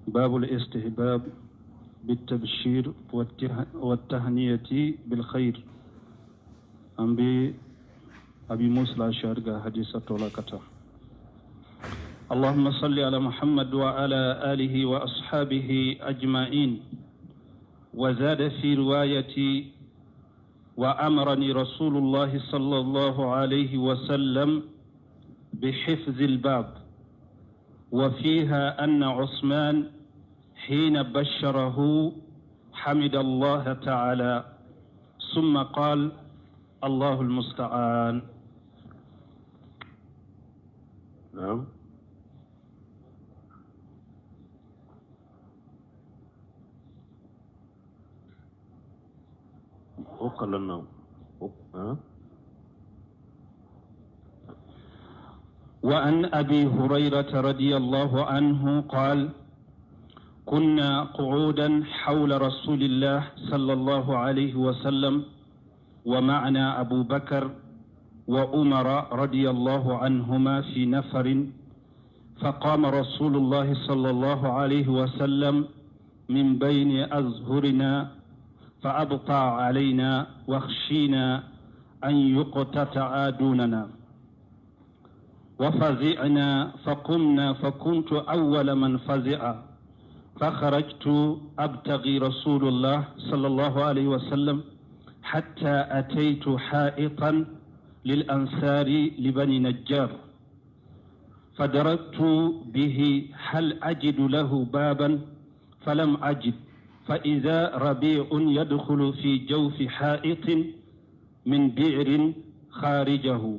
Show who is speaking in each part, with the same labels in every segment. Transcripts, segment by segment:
Speaker 1: باب الاستحباب بالتبشير والتهنية بالخير. An bɛ Abi Musa Ashari ka hadisa tɔ la ka taa. اللهم صل على محمد وعلى آله وأصحابه أجمعين. وزاد في رواية: وأمرني رسول الله صلى الله عليه وسلم بحفظ الباب. وفيها أن عثمان حين بشره حمد الله تعالى ثم قال: الله المستعان.
Speaker 2: نعم. O kalanna o han.
Speaker 1: وعن أبي هريرة رضي الله عنه قال: كنا قعودا حول رسول الله صلى الله عليه وسلم، ومعنا أبو بكر وعمر رضي الله عنهما في نفر، فقام رسول الله صلى الله عليه وسلم من بين أظهرنا فأبطأ علينا، وخشينا أن يقتطع دوننا، وفزعنا فقمنا، فكنت أول من فزع، فخرجت أبتغي رسول الله صلى الله عليه وسلم حتى أتيت حائطا للأنصار لبني نجار، فدركت به هل أجد له بابا، فلم أجد، فإذا ربيع يدخل في جوف حائط من بئر خارجه،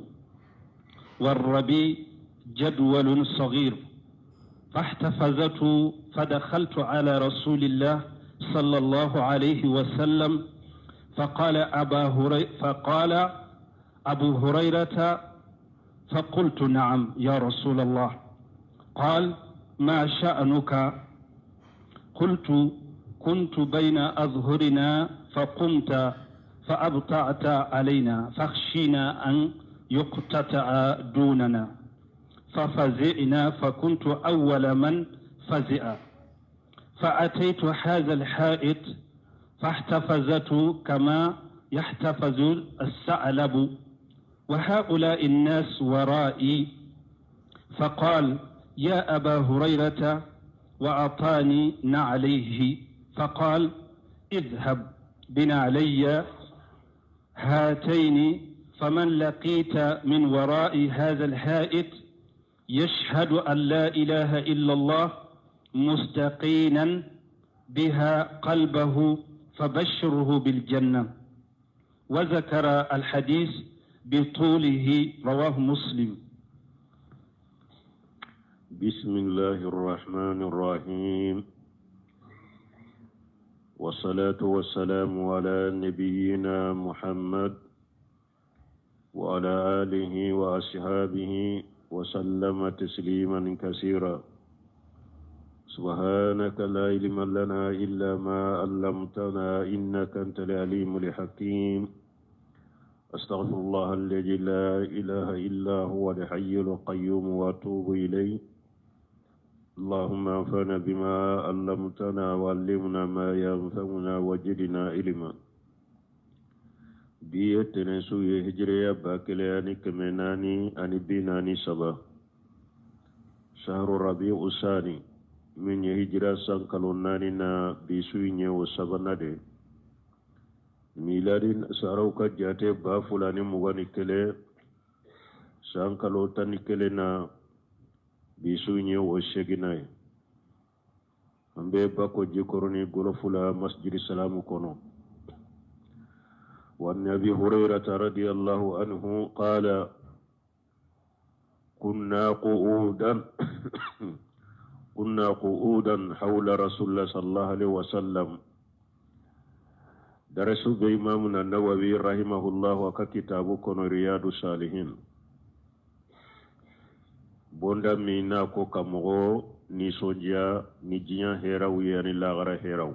Speaker 1: والربيع جدول صغير، فاحتفزت فدخلت على رسول الله صلى الله عليه وسلم، فقال أبو هريرة: فقلت: نعم يا رسول الله. قال: ما شأنك؟ قلت: كنت بين أظهرنا فقمت فأبطأت علينا، فخشينا أن يقتطع دوننا، ففزعنا، فكنت أول من فزع، فأتيت هذا الحائط فاحتفزت كما يحتفز الثعلب، وهؤلاء الناس ورائي. فقال: يا أبا هريرة، وأعطاني نعليه، فقال: اذهب بنعلي هاتين، فمن لقيت من وراء هذا الحائط يشهد أن لا إله إلا الله مستقينا بها قلبه فبشره بالجنة. وذكر الحديث بطوله. رواه مسلم.
Speaker 2: بسم الله الرحمن الرحيم، والصلاة والسلام على نبينا محمد وعلى آله وأصحابه وسلم تسليما كثيرا. سبحانك لا علم لنا إلا ما علمتنا إنك أنت العليم الحكيم. أستغفر الله الذي لا إله إلا هو الحي القيوم وأتوب إليه. اللهم انفعنا بما علمتنا وعلمنا ما ينفعنا وزدنا علما. Bi ye tɛnɛnsu ye, hijiriya 1443, sahru Rabiu Sani, min ye hijira san kalo naani na, bi su in ye o sabanan de. Miladi saraw ka jate 2021, san kalo 11 na, bi su in ye o seginna ye. An bɛ Bako Jikɔrɔni Gɔlɔfu la, Masjidi Salamu kɔnɔ. وعن أبي هريرة رضي الله عنه قال: كنا قعودا حول رسول الله صلى الله عليه وسلم. درسوا بإمامنا النووي رحمه الله وكتابه كن رياض الصالحين، bonda min n'a ko ka mɔgɔ nisɔndiya ni diɲɛ hɛrɛw ye ani lagara hɛrɛw.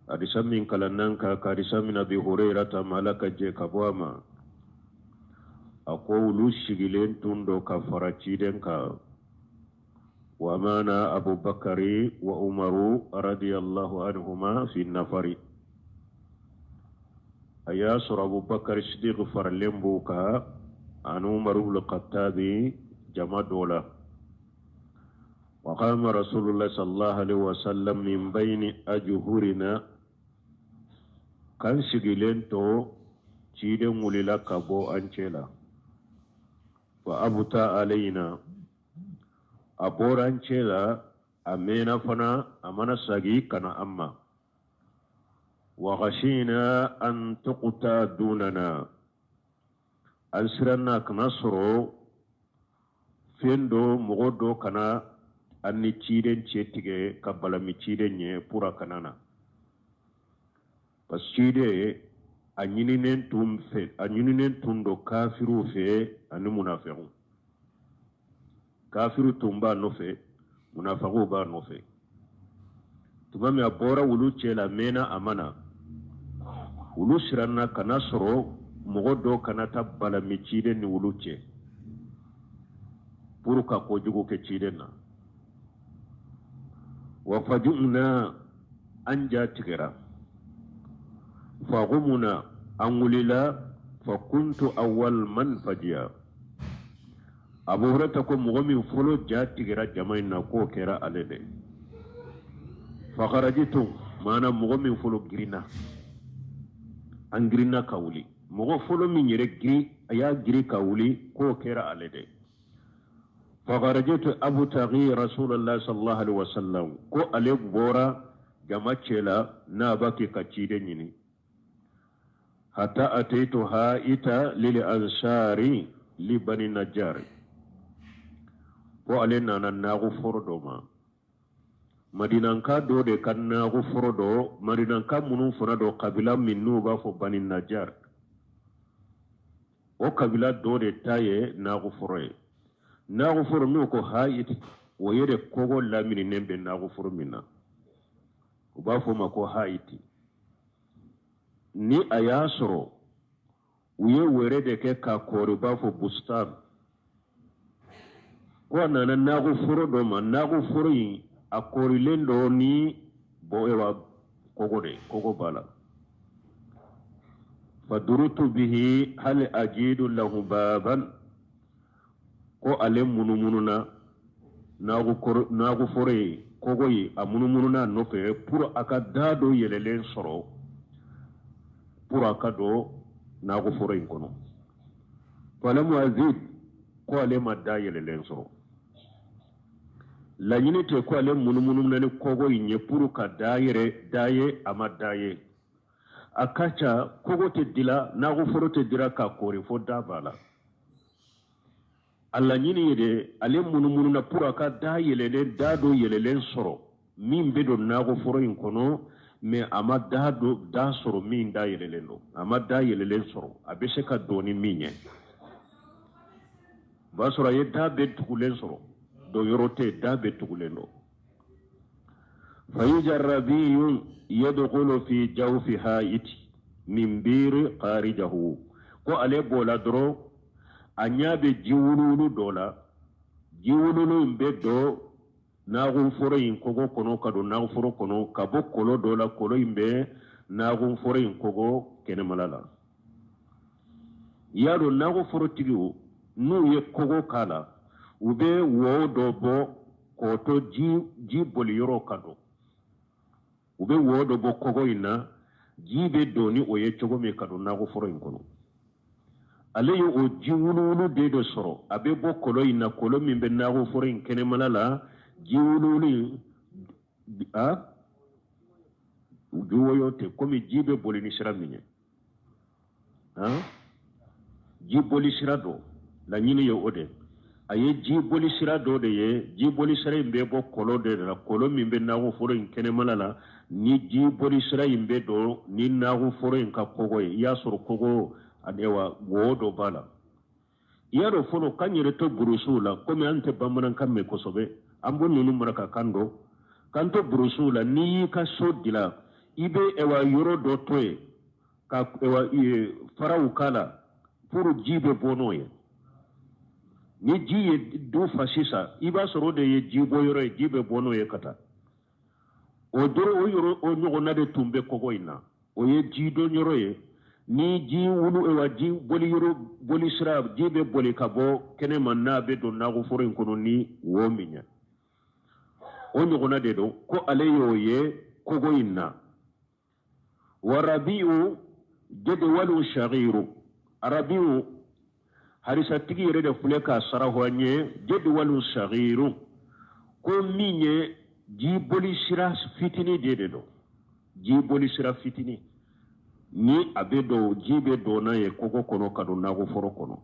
Speaker 2: Hadisa min kalannan ka hadisa min Abi Hurairata ma, Ala ka jɛ ka bɔ a ma, a ko olu sigilen tun do ka fara ciden kan. ومعنا أبو بكر وعمر رضي الله عنهما في النفر. A y'a sɔrɔ Abubakar Sidiq faralen b'u kan ani Umar ibn Khattabi jama dɔ la. Wa qama Rasulullah sallallahu alaihi wasallam min bayni ajhurina, k'an sigilen to, ciden wulila ka bɔ an cɛ la. Fa abuta alayna, a bɔra an cɛ la, a mɛnna fana, a mana sagi ka na an ma. Wa khashina an tuqta dunana, an siranna kana sɔrɔ fɛn dɔ, mɔgɔ dɔ kana an ni ciden cɛ tigɛ ka balami ciden ɲɛ pour a kana na, parce que ciden a ɲininen tun fɛ, a ɲininen tun don kafiriw fɛ ani munafiqw. Kafiriw tun b'a nɔfɛ, munafiqw b'a nɔfɛ. Tuma min a bɔra wulu cɛ la, mɛnna, a ma na, wulu siranna kana sɔrɔ mɔgɔ dɔ kana taa balami ciden ni wulu cɛ pour ka kojugu kɛ ciden na. Wa faju'na, an ja tigɛra. Fa qumna, an wulila. Fa kuntu awwal man fajiya. Abu Hurata ko mɔgɔ min fɔlɔ ja tigɛra jama in na, k'o kɛra ale de. Fa kharajitu, maana mɔgɔ min fɔlɔ girinna, an girinna ka wuli, mɔgɔ fɔlɔ min yɛrɛ girin, a y'a giri ka wuli, k'o kɛra ale de. Fa kharajtu abtaghi Rasulullah sallallahu alaihi wasallam, ko ale bɔra jama cɛ la n'a b'a kɛ ka ciden ɲini. Hatta ataitu ha'ita lil ansari li bani Najjar, ko ale nana naagu foro dɔ ma, Madinanka dɔ de ka naagu foro dɔ, Madinanka minnu fana dɔ, kabila min n'u b'a fɔ Bani Najjar, o kabila dɔ de ta ye naagu foro ye. Naagu foro n'u ko ha'it, o ye de kogo lamininen bɛ naagu foro min na, u b'a fɔ o ma ko ha'iti. Ni a y'a sɔrɔ u ye wɛrɛ de kɛ ka kɔɔri, u b'a fɔ bustan. Ko a nana naagu foro dɔ ma, naagu foro in a kɔɔrilen dɔ ni bɔwa kogo de, kogo b'a la. Fadurutu bihi hal ajidu lahu baban, ko ale munumununa naagu foro ye, kogo ye, a munumununa nɔfɛ pour a ka da dɔ yɛlɛlen sɔrɔ pour a ka don naagu foro in kɔnɔ. Falamu azid, ko ale ma da yɛlɛlen sɔrɔ. Laɲini tɛ ko ale munumununa ni kogo in ye pour ka da yɛrɛ da ye, a ma da ye. A ka ca kogo tɛ dila, naagu foro tɛ dila ka kɔɔri fo da b'a la. A laɲini ye de, ale munumununa pour a ka da yɛlɛlen, da dɔ yɛlɛlen sɔrɔ min bɛ don naagu foro in kɔnɔ, mais a ma da dɔ da sɔrɔ min da yɛlɛlen don, a ma da yɛlɛlen sɔrɔ a bɛ se ka don ni min ye. O b'a sɔrɔ a ye da bɛɛ tugulen sɔrɔ, don yɔrɔ tɛ, da bɛɛ tugulen don. Fayija rabiyun yadkhulu fi jawfi ha'iti min biri kharijahu, ko ale bɔla dɔrɔn, a ɲɛ bɛ ji wuluwulu dɔ la, ji wuluwulu in bɛ don naagunforo in kogo kɔnɔ, ka don naagunforo kɔnɔ ka bɔ kɔlɔ dɔ la, kɔlɔ in bɛ naagunforo in kogo kɛnɛmala la. I y'a dɔn naaguforotigiw n'u ye kogo k'a la, u bɛ wo dɔ bɔ k'o to ji boli yɔrɔ ka don. U bɛ wo dɔ bɔ kogo in na, ji bɛ don ni o ye cogo min ka don naaguforo in kɔnɔ. Ale ye o ji wuluwulu de dɔ sɔrɔ, a bɛ bɔ kɔlɔ in na, kɔlɔ min bɛ naaguforo in kɛnɛmala la, ji wuluwulu in a ji woyo tɛ komi ji bɛ boli ni sira min ye, ji boli sira dɔ. Laɲini ye o de, a ye ji boli sira dɔ de ye, ji boli sira in bɛ bɔ kɔlɔ de la, kɔlɔ min bɛ naaguforo in kɛnɛmala la. Ni ji boli sira in bɛ don ni naaguforo in ka kogo ye, i y'a sɔrɔ kogo ayiwa wo dɔ b'a la. I y'a dɔn fɔlɔ, k'an yɛrɛ to burusiw la, komi an tɛ bamanankan mɛn kosɛbɛ, an b'o ninnu marakakan dɔn, k'an to burusiw la, n'i y'i ka so dilan, i bɛ ɛwa yɔrɔ dɔ to yen ka ɛwa faraw k'a la pour ji bɛ bɔ n'o ye. Ni ji ye du fa sisan, i b'a sɔrɔ o de ye ji bɔ yɔrɔ ye, ji bɛ bɔ n'o ye ka taa. O dɔrɔn o yɔrɔ o ɲɔgɔnna de tun bɛ kogo in na. O ye ji don yɔrɔ ye. Ni ji wulu wa ji boli yɔrɔ boli sira, ji bɛ boli ka bɔ kɛnɛma n'a bɛ don nakɔforo in kɔnɔ ni wo min ye. O ɲɔgɔnna de don ko ale y'o ye kogo in na. Wa rabi'u jadwalu shagiru, rabi'u harisatigi yɛrɛ de filɛ k'a sarahu an ye, jadwalu shagiru ko min ye ji boli sira fitini de don, ji boli sira fitini ni a bɛ don, ji bɛ don n'a ye kogo kɔnɔ ka don nakɔforo kɔnɔ.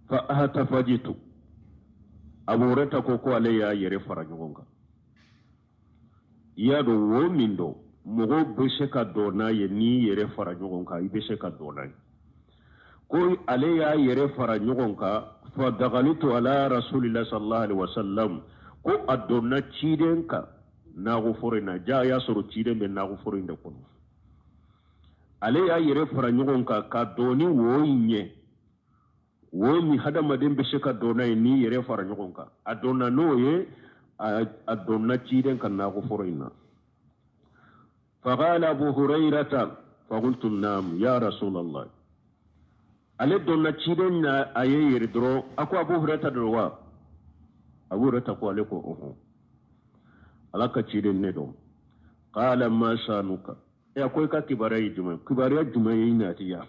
Speaker 2: Fa ahtafajitu, Abu Hurairah ko ale y'a yɛrɛ fara ɲɔgɔn kan. I y'a dɔn wo min don, mɔgɔw bɛ se ka don n'a ye, n'i yɛrɛ fara ɲɔgɔn kan i bɛ se ka don n'a ye. Ko ale y'a yɛrɛ fara ɲɔgɔn kan, fa dagalitu ala rasulillah sallallahu alaihi wasallam, ko a donna ciden kan nakɔforo in na. Ja y'a sɔrɔ ciden bɛ nakɔforo in de kɔnɔ. Ale y'a yɛrɛ fara ɲɔgɔn kan ka don ni wo in ye, wo min hadamaden bɛ se ka don n'a ye n'i yɛrɛ fara ɲɔgɔn kan. A donna n'o ye, a donna ciden kan nakɔforo in na. Faqala Abu Hurairata faqultu naam ya Rasulallah. Ale donna ciden na a ye yɛrɛ dɔrɔn, a ko Abu Hurairata don wa? Abu Hurairata ko ale ko ɔhɔn, Ala ka ciden ne don. Qala ma shanuka, e a ko i ka kibaruya ye jumɛn? Kibaruya jumɛn ye nati ya?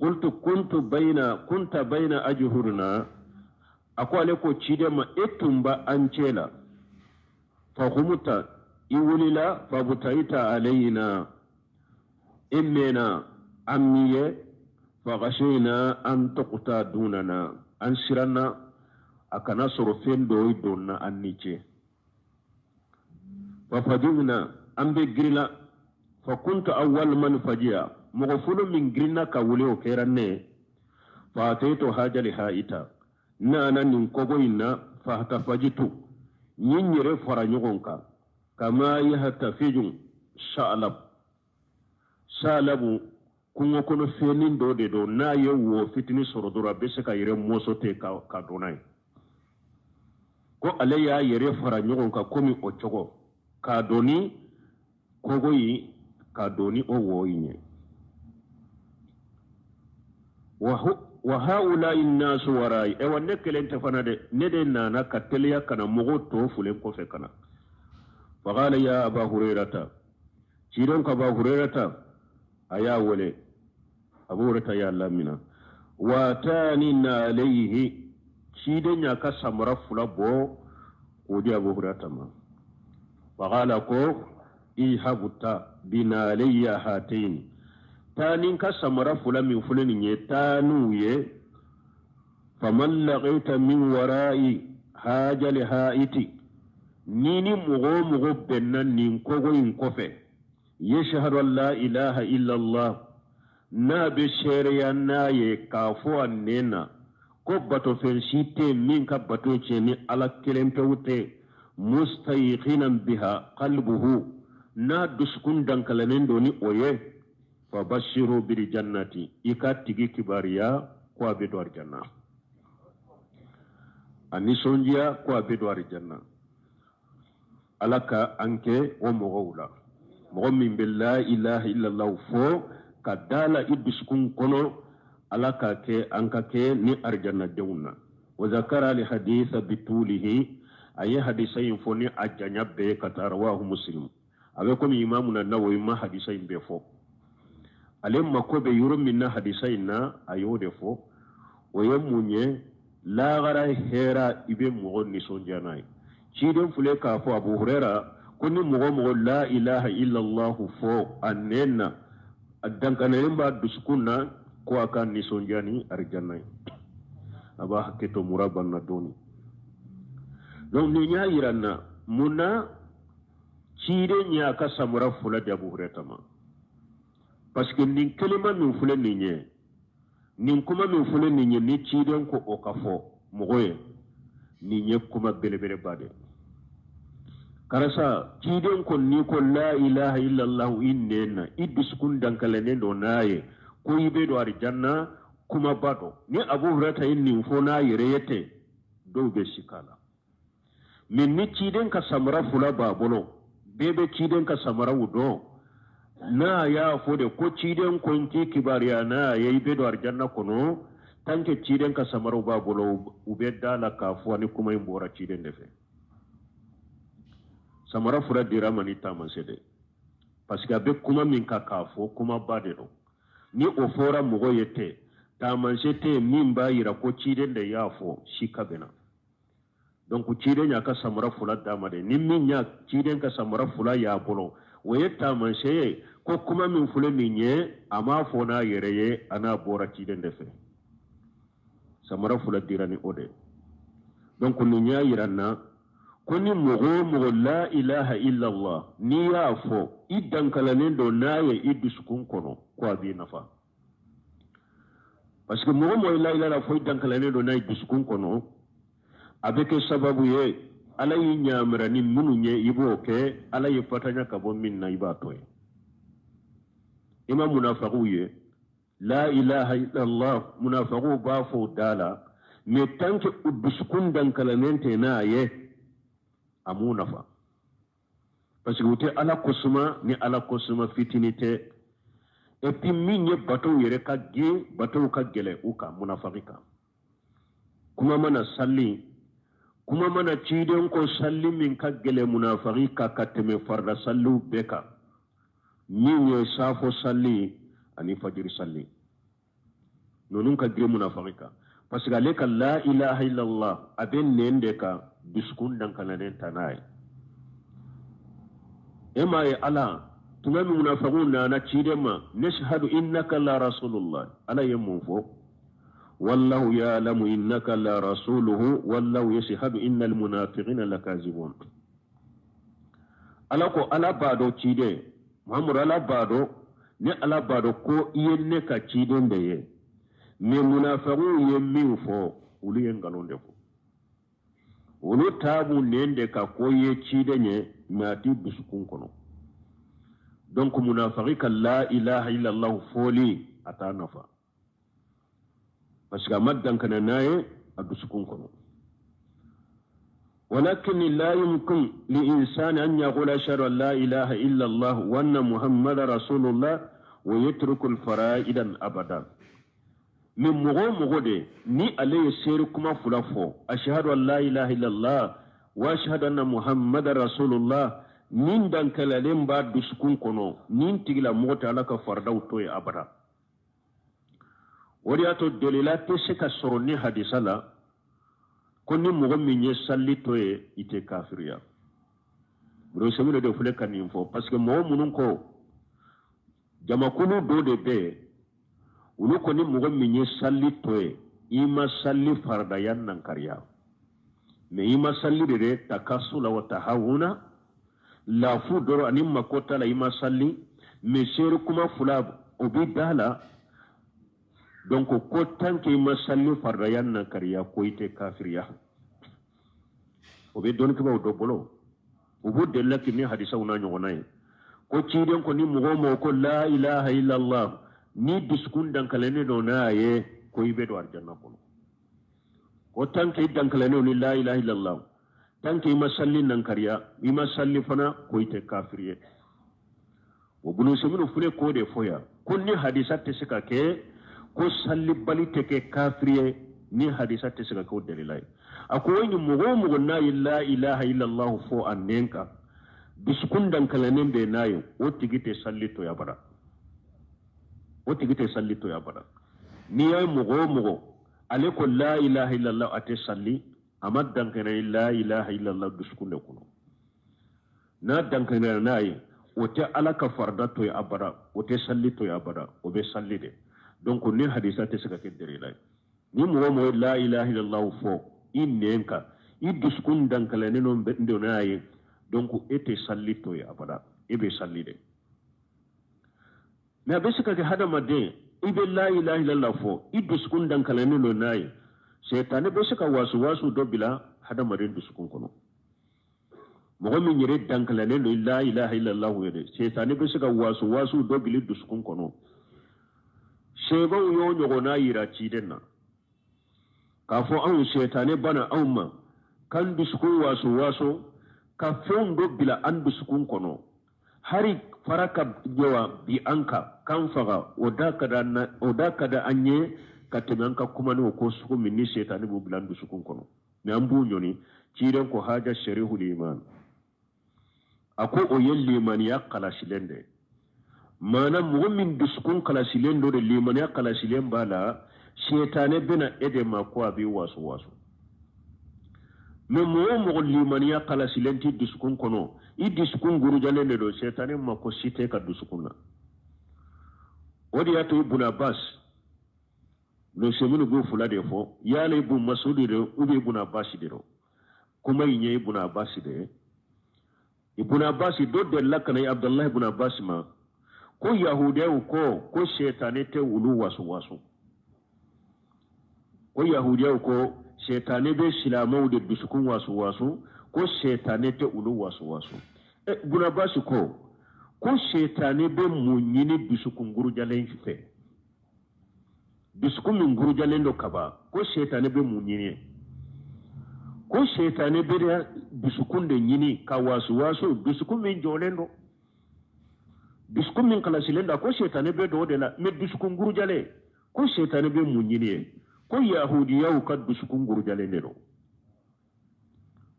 Speaker 2: Qultu kuntu bayna kunta bayna ajhurina, a ko ale ko ciden ma e tun ba an cɛ la. Fa humta, i wulila, fa butaita alayna, e mɛnna an mi ye, fa ghashayna an tuqta dunana, an siranna a kana sɔrɔ fɛn dɔ donna an ni cɛ. Fa fajina, an bɛ girila. Fa kuntu awwal man fajiya, mɔgɔ fɔlɔ min girinna ka wuli o kɛra ne. Fa ataitu hajali haita, nana nin kogo in na. Fa hatafajitu, n ye n yɛrɛ fara ɲɔgɔn kan. Kama yahtafiju sa'alab, sa'alabu kungo kɔnɔ fɛnnin dɔ de don, n'a ye wo fitinin sɔrɔ dɔrɔn a bɛ se ka yɛrɛ mɔsɔ ten ka don n'a ye. Ko ale y'a yɛrɛ fara ɲɔgɔn kan komi o cogo, k'a don ni kogo in, k'a don ni o wo in ye. Wa haula'i nasu wara'i, ewa ne kelen tɛ fana dɛ, ne de nana ka teliya ka na mɔgɔw tɔ fulen kɔfɛ ka na. Faqala ya Aba Hurairata, ciden ko Aba Hurairata, a y'a wele. Abu Hurairata y'a lamina. Wa tani alayhi, ciden y'a ka samara fila bɔ k'o di Abu Hurairata ma. Faqala ko ihabuta binalayya hataini, taa ni ka samara fila min filɛ nin ye, taa n'u ye. Faman laqita min wara'i hajali haiti, ni ni mɔgɔ o mɔgɔ bɛnna nin kogo in kɔfɛ, yashhadu an la ilaha illallah, n'a bɛ seereya n'a ye k'a fɔ a nɛn na ko batofɛn si tɛ min ka bato tiɲɛ ni Ala kelen pewu tɛ, mustayqinan biha qalbuhu, n'a dusukun dankalanen don ni o ye, fa bashiru bil jannati, i ka tigi kibaruya ko a bɛ don alijanna, a nisɔndiya ko a bɛ don alijanna. Ala ka an kɛ o mɔgɔw la, mɔgɔ min bɛ la ilaha illallah fɔ ka da la i dusukun kɔnɔ, Ala k'a kɛ an ka kɛ ni alijannadenw na. Wa zakara al haditha bitulihi, a ye hadisa in fɔ ni a janya bɛɛ ka taa. Rawahu Muslim. A bɛ komi imamu na Nawawi ma hadisa in bɛɛ fɔ, ale mako bɛ yɔrɔ min na hadisa in na a y'o de fɔ. O ye mun ye? Lagara hɛra i bɛ mɔgɔ nisɔndiya n'a ye. Ciden filɛ k'a fɔ Abu Huraira ko ni mɔgɔ mɔgɔ la ilaha illallah fɔ a nɛn na, a dankanalen b'a dusukun na, ko a ka nisɔndiya ni arijanna ye. A b'a hakɛ to mura banna dɔɔni. Donc nin y'a yira n na mun na ciden y'a ka samara fila di Abu Huraira ma, parce que nin kelima min filɛ nin ye, nin kuma min filɛ nin ye, ni ciden ko o ka fɔ mɔgɔ ye, nin ye kuma belebeleba de ye. Karisa ciden ko n'i ko la ilaha illallah i nɛn na, i dusukun dankalanen don n'a ye, ko i bɛ don arijanna. Kumaba dɔ ni Abu Hurayra ye nin fɔ n'a yɛrɛ ye ten, dɔw bɛ sika la. Mais ni ciden ka samara fula b'a bolo, bɛɛ bɛ ciden ka samaraw dɔn. N'a y'a fɔ de ko ciden ko n k'i kibaruya n'a ye i bɛ don arijanna kɔnɔ, tant que ciden ka samaraw b'a bolo, u bɛ da la k'a fɔ ni kuma in bɔra ciden de fɛ. Samara fura dira ma ni taamasiyɛn de, parce que a bɛ kuma min kan k'a fɔ, kumaba de don. Ni o fɔra mɔgɔ ye ten, taamasiyɛn tɛ yen min b'a yira ko ciden de y'a fɔ, sika bɛ na. Donc ciden y'a ka samara fila d'a ma de. Ni min y'a ciden ka samara fila y'a bolo, o ye taamasiyɛn ye ko kuma min filɛ nin ye, a m'a fɔ n'a yɛrɛ ye, a n'a bɔra ciden de fɛ. Samara fila dira ni o de. Donc nin y'a yira n na ko ni mɔgɔ o mɔgɔ la ilaha illallah, n'i y'a fɔ i dankalannen don n'a ye i dusukun kɔnɔ, ko a b'i nafa. Parce que mɔgɔ mɔgɔ ye la ilaha fɔ i dankalannen don n'a ye dusukun kɔnɔ, a bɛ kɛ sababu ye Ala y'i ɲamira ni minnu ye, i b'o kɛ. Ala ye fatanya ka bɔ min na, i b'a to ye. I ma munafagiw ye la ilaha illallah, munafagiw b'a fɔ o da la, mais tant que u dusukun dankalannen tɛ n'a ye, a m'u nafa, parce que u tɛ Ala kosuma ni Ala kosuma fitini tɛ. Et puis min ye batow yɛrɛ ka gen, batow ka gɛlɛ u kan, munafagi kan. Kuma mana salli, kuma mana ciden ko salli min ka gɛlɛ munafagi kan ka tɛmɛ farida salliw bɛɛ kan, min ye safo salli ani fajiri salli, ninnu ka girin munafagi kan, parce que ale ka la ilaha illallah a bɛ nɛn de kan, dusukun dankalannen ta n'a ye. E m'a ye Ala tuma min munafagiw nana ciden ma, nashhadu innaka la rasulullah, Ala ye mun fɔ? Wallahu ya'lamu innaka la rasuluhu wallahu yashhadu innal munafiqina lakazibun. Ala ko Ala b'a dɔn, ciden Muhammadu, Ala b'a dɔn, ne Ala b'a dɔn ko i ye ne ka ciden de ye, mais munafagiw ye min fɔ, olu ye nkalon de fɔ. Olu ta b'u nɛn de kan ko i ye ciden ye, mais a t'i dusukun kɔnɔ. Donc munafagi ka la ilaha illallah fɔli a t'a nafa, parce que a ma dankana n'a ye a dusukun kɔnɔ. ولكن لا يمكن لإنسان أن يقول أشهد أن لا إله إلا الله وأن محمد رسول الله ويترك الفرائض أبدا. من مغو مغو دي ni ale ye seere kuma fila fɔ, ashhadu an la ilaha illallah wa ashhadu anna muhammada rasulullah, nin dankalalen b'a dusukun kɔnɔ, nin tigilamɔgɔ tɛ Ala ka faridaw to yen abada. O de y'a to delila tɛ se ka sɔrɔ ni hadisa la ko ni mɔgɔ min ye salli to ye, i tɛ kafiriya. Sɛbɛn de filɛ ka nin fɔ, parce que mɔgɔ minnu ko jamakulu dɔ de bɛ yen, olu ko ni mɔgɔ min ye salli to ye, i ma salli faridaya nankariya, mais i ma salli de dɛ takasula wa tahawuna, lafu dɔrɔn ani mako t'a la, i ma salli, mais seere kuma fila o bɛ da la. Donc ko tant que i ma salli faridaya nankariya, ko i tɛ kafiriya. O bɛ dɔnnikɛbaaw dɔ bolo, u b'u delila k'i ni hadisaw n'a ɲɔgɔnna ye ko ciden ko ni mɔgɔ o mɔgɔ ko la ilaha illallah, ni dusukun dankalennen don n'a ye, ko i bɛ don arijanna kɔnɔ. Ko tant que i dankalennen don ni la ilaha illallah, tant que i ma salli nankariya, i ma salli fana, ko i tɛ kafiri ye. O Bunu filɛ k'o de fɔ yan ko ni hadisa tɛ se ka kɛ ko sallibali tɛ kɛ kafiri ye, ni hadisa tɛ se ka kɛ o dalila ye. A ko o ni mɔgɔ o mɔgɔ n'a ye la ilaha illallah fɔ a nɛn kan, dusukun dankalannen bɛ n'a ye, o tigi tɛ salli to abada, o tigi tɛ salli to abada. N'i y'a ye mɔgɔ o mɔgɔ ale ko la ilaha illallah, a tɛ salli, a ma dankɛnɛ la ilaha illallah dusukun de kɔnɔ. N'a dankɛnɛ n'a ye, o tɛ Ala ka farida to ye abada, o tɛ salli to ye abada, o bɛ salli de. Donc ni hadisa tɛ se ka kɛ dalila ye. Ni mɔgɔ mɔgɔ ye la ilaha illallah fɔ i nɛn kan, i dusukun dankɛlɛnnen don n'a ye, donc e tɛ salli to ye abada, e bɛ salli de. Mais a bɛ se ka kɛ hadamaden i bɛ la ilaha illallah fɔ, i dusukun dankɛlɛnnen don n'a ye, sɛtanɛ bɛ se ka wasu wasu dɔ bila hadamaden dusukun kɔnɔ. Mɔgɔ min yɛrɛ dankɛlɛnnen don la ilaha illallah ye dɛ, sɛtanɛ bɛ se ka wasu wasu dɔ bila dusukun kɔnɔ. Sebaw y'o ɲɔgɔnna yira ciden na k'a fɔ anw sɛtanɛ bana anw ma k'an dusukun waso waso ka fɛnw dɔ bila an dusukun kɔnɔ hari fara ka jɔwa bi an kan k'an faga o da ka di o da ka di an ye ka tɛmɛ an ka kuma n'o ko sugu min ni sɛtanɛ b'o bila an dusukun kɔnɔ mɛ an b'u ɲɔni. Ciden ko haja sharihul iman, a ko o ye limaniya kalasilen de. Maana mɔgɔ min dusukun kalasilen dɔ de, limaniya kalasilen b'a la, sɛtanɛ bɛna e de ma ko a b'i waso waso. Mɛ mɔgɔ o mɔgɔ limaniya kalasilen t'i dusukun kɔnɔ, i dusukun gurujalen de don, sɛtanɛ ma ko si tɛ ka dusukun na. O de y'a to Ibn Abbas, minnu b'o fila de fɔ, yala Ibn Masudi de ou bien Ibn Abbas de don. Kuma in ye Ibn Abbas de ye. Ibn Abbas dɔ delila ka na Abdullahi Ibn Abbas ma ko yahudiyaw ko sɛtanɛ tɛ olu waso waso. Ko yahudiyaw ko sɛtanɛ bɛ silamɛw de dusukun waso waso, ko sɛtanɛ tɛ olu waso waso. Ibn Abbas ko sɛtanɛ bɛ mun ɲini dusukun gurujalen fɛ? Dusukun min gurujalen don kaban, ko sɛtanɛ bɛ mun ɲini? Ko sɛtanɛ bɛ dusukun de ɲini ka waso waso, dusukun min jɔlen don, dusukun min kalasilen don, ko sɛtanɛ bɛ don o de la. Mɛ dusukun gurujalen, ko sɛtanɛ bɛ mun ɲini ye? Ko yahudiyaw ka dusukun gurujalen de don.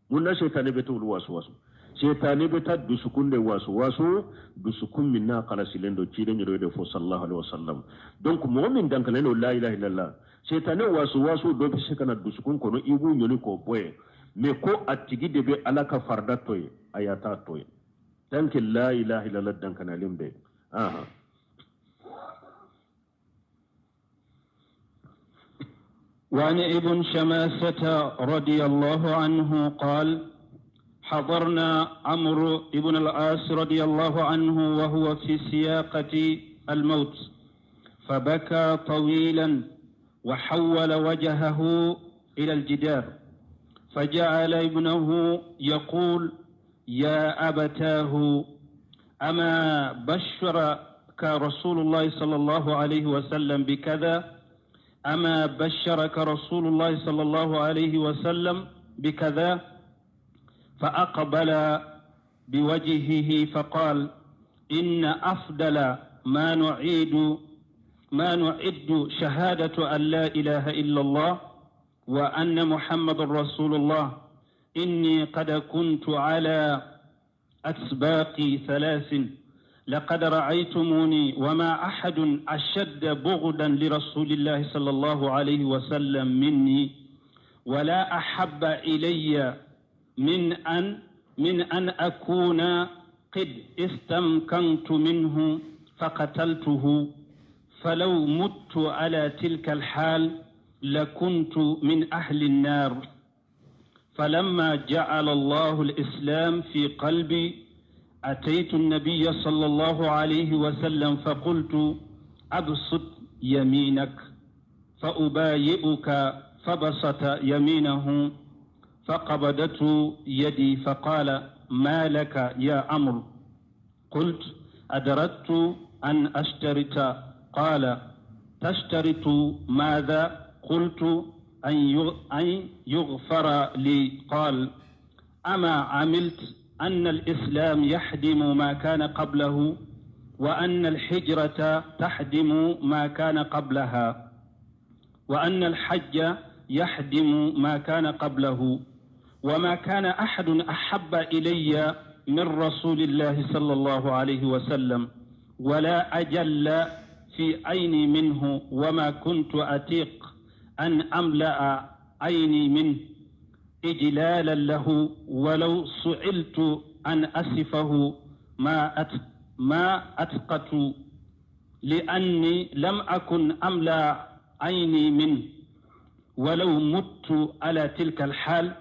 Speaker 2: Mun na sɛtanɛ bɛ t'olu waso waso? Sɛtanɛ bɛ taa dusukun de waso waso, dusukun min n'a kalasilen don. Ciden yɛrɛ de fɔ sallallahu alaihi wasallam. Donc mɔgɔ min dankalen don la ilaha illallah, sɛtanɛ waso waso dɔ bɛ se ka na dusukun kɔnɔ, i b'u ɲɔni k'o bɔ yen. Mɛ ko a tigi de bɛ Ala ka farida to yen, a y'a t'a to yen tant que la ilaha illallah dankanalen bɛ.
Speaker 1: وعن ابن شماسة رضي الله عنه قال: حضرنا عمرو بن العاص رضي الله عنه وهو في سياقة الموت، فبكى طويلا وحول وجهه إلى الجدار، فجعل ابنه يقول: يا أبتاه، أما بشرك رسول الله صلى الله عليه وسلم بكذا؟ أما بشرك رسول الله صلى الله عليه وسلم بكذا؟ فأقبل بوجهه فقال: إن أفضل ما نعد شهادة أن لا إله إلا الله وأن محمد رسول الله، إني قد كنت على أسباق ثلاث، لقد رأيتموني وما أحد أشد بغضا لرسول الله صلى الله عليه وسلم مني، ولا أحب إلي من أن أكون قد استمكنت منه فقتلته، فلو مت على تلك الحال لكنت من أهل النار. فلما جعل الله الإسلام في قلبي أتيت النبي صلى الله عليه وسلم فقلت: أبسط يمينك فأبايئك، فبسط يمينه فقبضته يدي فقال: ما لك يا عمرو؟ قلت: أدركت أن أشترط. قال: تشترط ماذا؟ قلت: أن يغفر لي. قال: أما عملت أن الإسلام يحدم ما كان قبله، وأن الحجرة تحدم ما كان قبلها، وأن الحج يحدم ما كان قبله، وما كان أحد أحب إلي من رسول الله صلى الله عليه وسلم، ولا أجل في عيني منه، وما كنت أتيق أن أملأ عيني منه إجلالا له، ولو سئلت أن أصفه ما أتقت، لأني لم أكن أملأ عيني منه، ولو مت على تلك الحال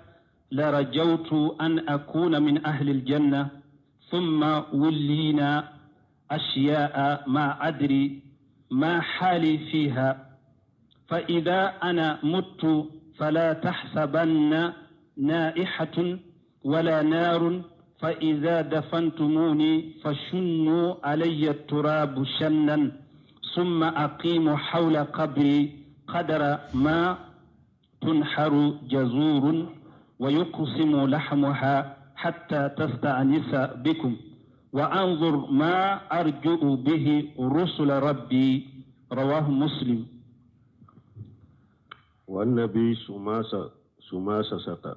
Speaker 1: لرجوت أن أكون من أهل الجنة. ثم ولينا أشياء ما أدري ما حالي فيها، فإذا أنا مت فلا تحسبن نائحة ولا نار، فإذا دفنتموني فشنوا علي التراب شنا، ثم أقيموا حول قبري قدر ما تنحر جزور ويقسم لحمها حتى تستأنس بكم، وأنظر ما أرجو به رسل ربي. رواه مسلم.
Speaker 2: والنبي سماسة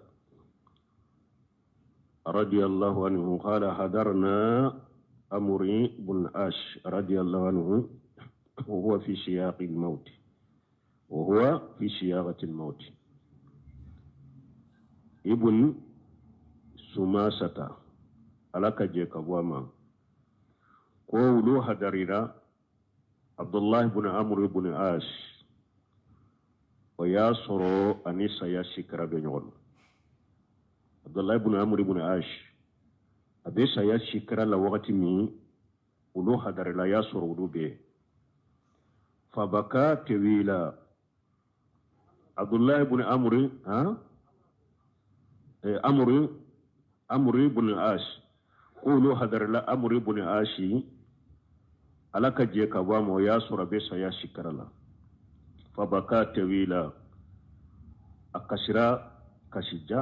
Speaker 2: رضي الله عنه قال حضرنا أمري بن أش رضي الله عنه وهو في سياق الموت، وهو في سياقة الموت. ابن سماسة على كجيك وما قولوا حضرنا عبد الله بن عمرو بن عاص ويا sɔrɔ ani saya sikara bɛ ɲɔgɔn na. Abdullahi ibn Amr ibn Ash a bɛ saya sikara la wagati min, olu hadarila y'a sɔrɔ olu bɛ yen. Fabaka tawila Abdullahi ibn Amr, ha Amr Amr ibn Ash, olu hadarila Amr ibn Ash, ala ka jɛ ka bɔ a ma, o y'a sɔrɔ a bɛ saya sikara la. Fabaka tawila, a kasira kasija.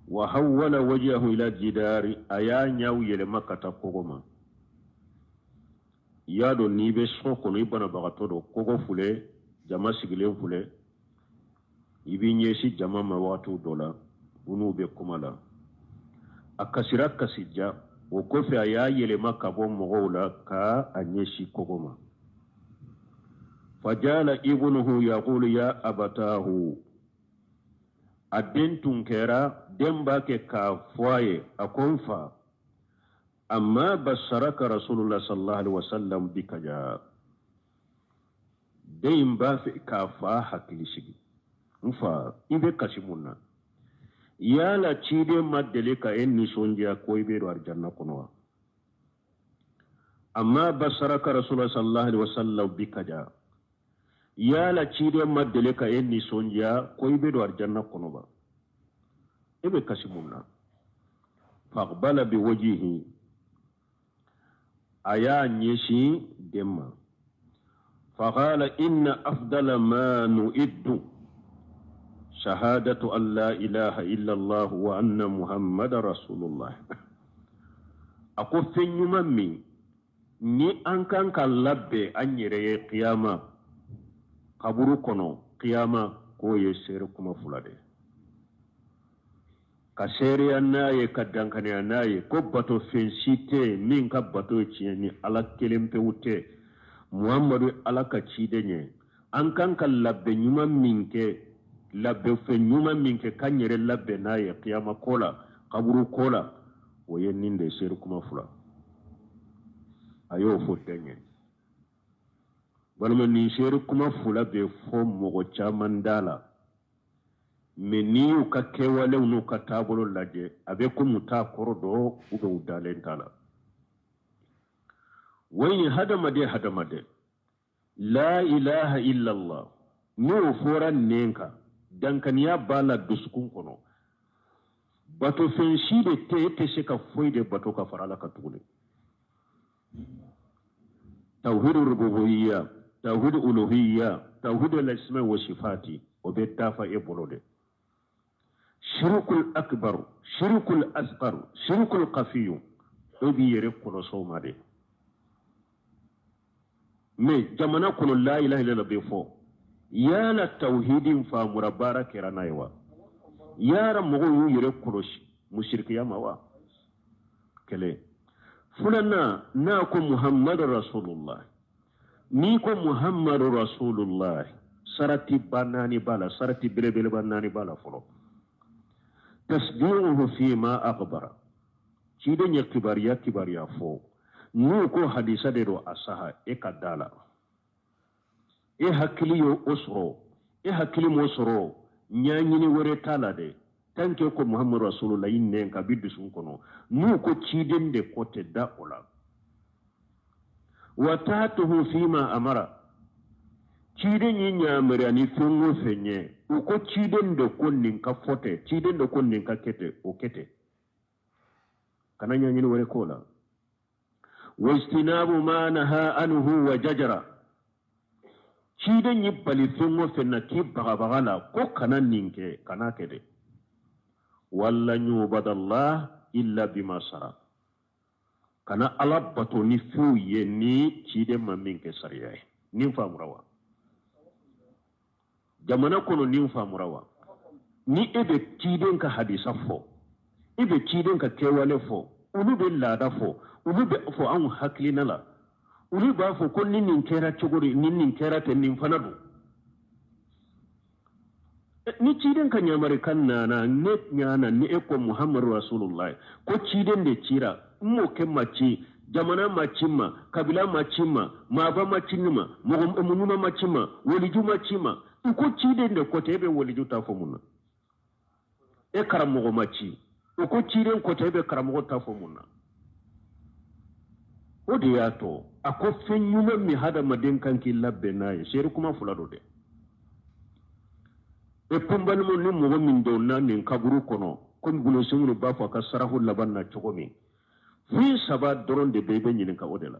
Speaker 2: Wa hawwala wajhahu ila jidari, a y'a ɲɛw yɛlɛma ka taa kogo ma. I y'a dɔn n'i bɛ so kɔnɔ, i banabagatɔ don, kogo filɛ, jama sigilen filɛ, i b'i ɲɛsin jama ma wagatiw dɔ la, u n'u bɛ kuma la. A kasira kasija, o kɔfɛ a y'a yɛlɛma ka bɔ mɔgɔw la ka a ɲɛsin kogo ma. Fajala ibnuhu yaqulu ya abatahu, a den tun kɛra den b'a kɛ k'a fɔ a ye, a ko n fa, amma basaraka rasulullah sallallahu alaihi wasallam bika ja. Den in b'a fɛ k'a fa hakili sigi. N fa, i bɛ kasi mun na? Yala ciden ma deli ka e nisɔndiya ko i bɛ don alijanna kɔnɔ wa? Amma basaraka rasulullah sallallahu alaihi wasallam bika ja. Yala ciden ma deli ka e nisɔndiya ko i bɛ don alijanna kɔnɔ ba? E bɛ kasi mun na? Faqbala bi wajihi, a y'a ɲɛsin den ma. Faqala inna afdala ma nu'iddu shahadatu an la ilaha illallah wa anna muhammadan rasulullah. A ko fɛn ɲuman min ni an kan ka labɛn an yɛrɛ ye kiyama kaburu kɔnɔ, kiyama k'o ye seere kuma fila de ye. Ka seereya n'a ye, ka dankaniya n'a ye ko bato fɛn si tɛ yen min ka bato ye tiɲɛ ni Ala kelen pewu tɛ, Muhamadu Ala ka ciden ye. An kan ka labɛn ɲuman min kɛ, labɛn fɛn ɲuman min kɛ k'an yɛrɛ labɛn n'a ye kiyama ko la, kaburu ko la, o ye nin de seere kuma fila. A y'o fɔ den ye. Walima nin seere kuma fila bɛ fɔ mɔgɔ caman da la, mɛ n'i y'u ka kɛwalew n'u ka taabolo lajɛ, a bɛ komi u t'a kɔrɔ dɔn, u bɛ u dalen t'a la. Wa hadamaden hadamaden la ilaha illallah, n'o fɔra nɛn kan, dankaniya b'a la dusukun kɔnɔ, bato fɛn si de tɛ, e tɛ se ka foyi de bato ka fara Ala kan tuguni. Tawhid rububiyya, tawhid uluhiyya, tawhid al-asma wa sifati, o bɛ dafa e bolo de. Shirkul akbar, shirkul asghar, shirkul khafiyu, o b'i yɛrɛ kɔlɔsi o ma de. Mais jamana kɔnɔ la ilaha illallah bɛ fɔ, yala tawhidin faamura baara kɛra n'a ye wa? Yala mɔgɔw y'u yɛrɛ kɔlɔsi musirikiya ma wa? Kelen. Filanan, n'a ko Muhammadu Rasulullah, n'i ko Muhammadu Rasulullah, sarati ba naani b'a la, sarati belebeleba naani b'a la fɔlɔ. Tasdiquhu fima akhbara, ciden ye kibaruya kibaruya fɔ, n'u ko hadisa de don a saha, e ka da la. E hakili y'o sɔrɔ, e hakili m'o sɔrɔ, ɲɛɲini wɛrɛ t'a la dɛ. Tant que ko Muhammadu Rasulullah i nɛn ka bi dusukun kɔnɔ, n'u ko ciden de ko tɛ da o la. Wa taatuhu fima amara, ciden ye ɲamariya ni fɛn o fɛn ye, u ko ciden de ko nin ka fɔ tɛ, ciden de ko nin ka kɛ ten, o kɛ ten, kana ɲɛɲini wɛrɛ k'o la. Wajtinabu ma naha anhu wa jajara. Ciden y'i bali fɛn o fɛn na k'i bagabaga la ko kana nin kɛ, kana kɛ dɛ. Wala yubadallah illa bima sara. Kana ala bato ni fɛnw ye ni ciden ma min kɛ sariya ye. Nin faamura wa? Jamana kɔnɔ nin faamura wa? Ni e bɛ ciden ka hadisa fɔ, e bɛ ciden ka kɛwale fɔ, olu bɛ laada fɔ, olu bɛ fɔ anw hakilina la. Olu b'a fɔ ko ni nin kɛra cogo di, ni nin kɛra ten, nin fana don. Ni ciden ka yamarikan nana, ne ɲana ni e ko Muhammadu Rasulullah ko ciden de cira, n mɔkɛ ma ci, jamana ma ci ma, kabila ma ci ma, maaba ma ci ma, mɔgɔ ɲuman ma ci ma, waliju ma ci ma. I ko ciden de ko ten, e bɛ waliju ta fɔ mun na? E karamɔgɔ ma ci, o ko ciden ko ten, e bɛ karamɔgɔ ta fɔ mun na? O de y'a to a ko fɛn ɲuman min hadamaden kan k'i labɛn n'a ye, seere kuma fila don dɛ. E kunbalimaw, ni mɔgɔ min donna nin kaburu kɔnɔ, komi Bulonsenw b'a fɔ a ka sarafu laban na cogo min, fɛn saba dɔrɔn de bɛ i bɛ ɲininka o de la.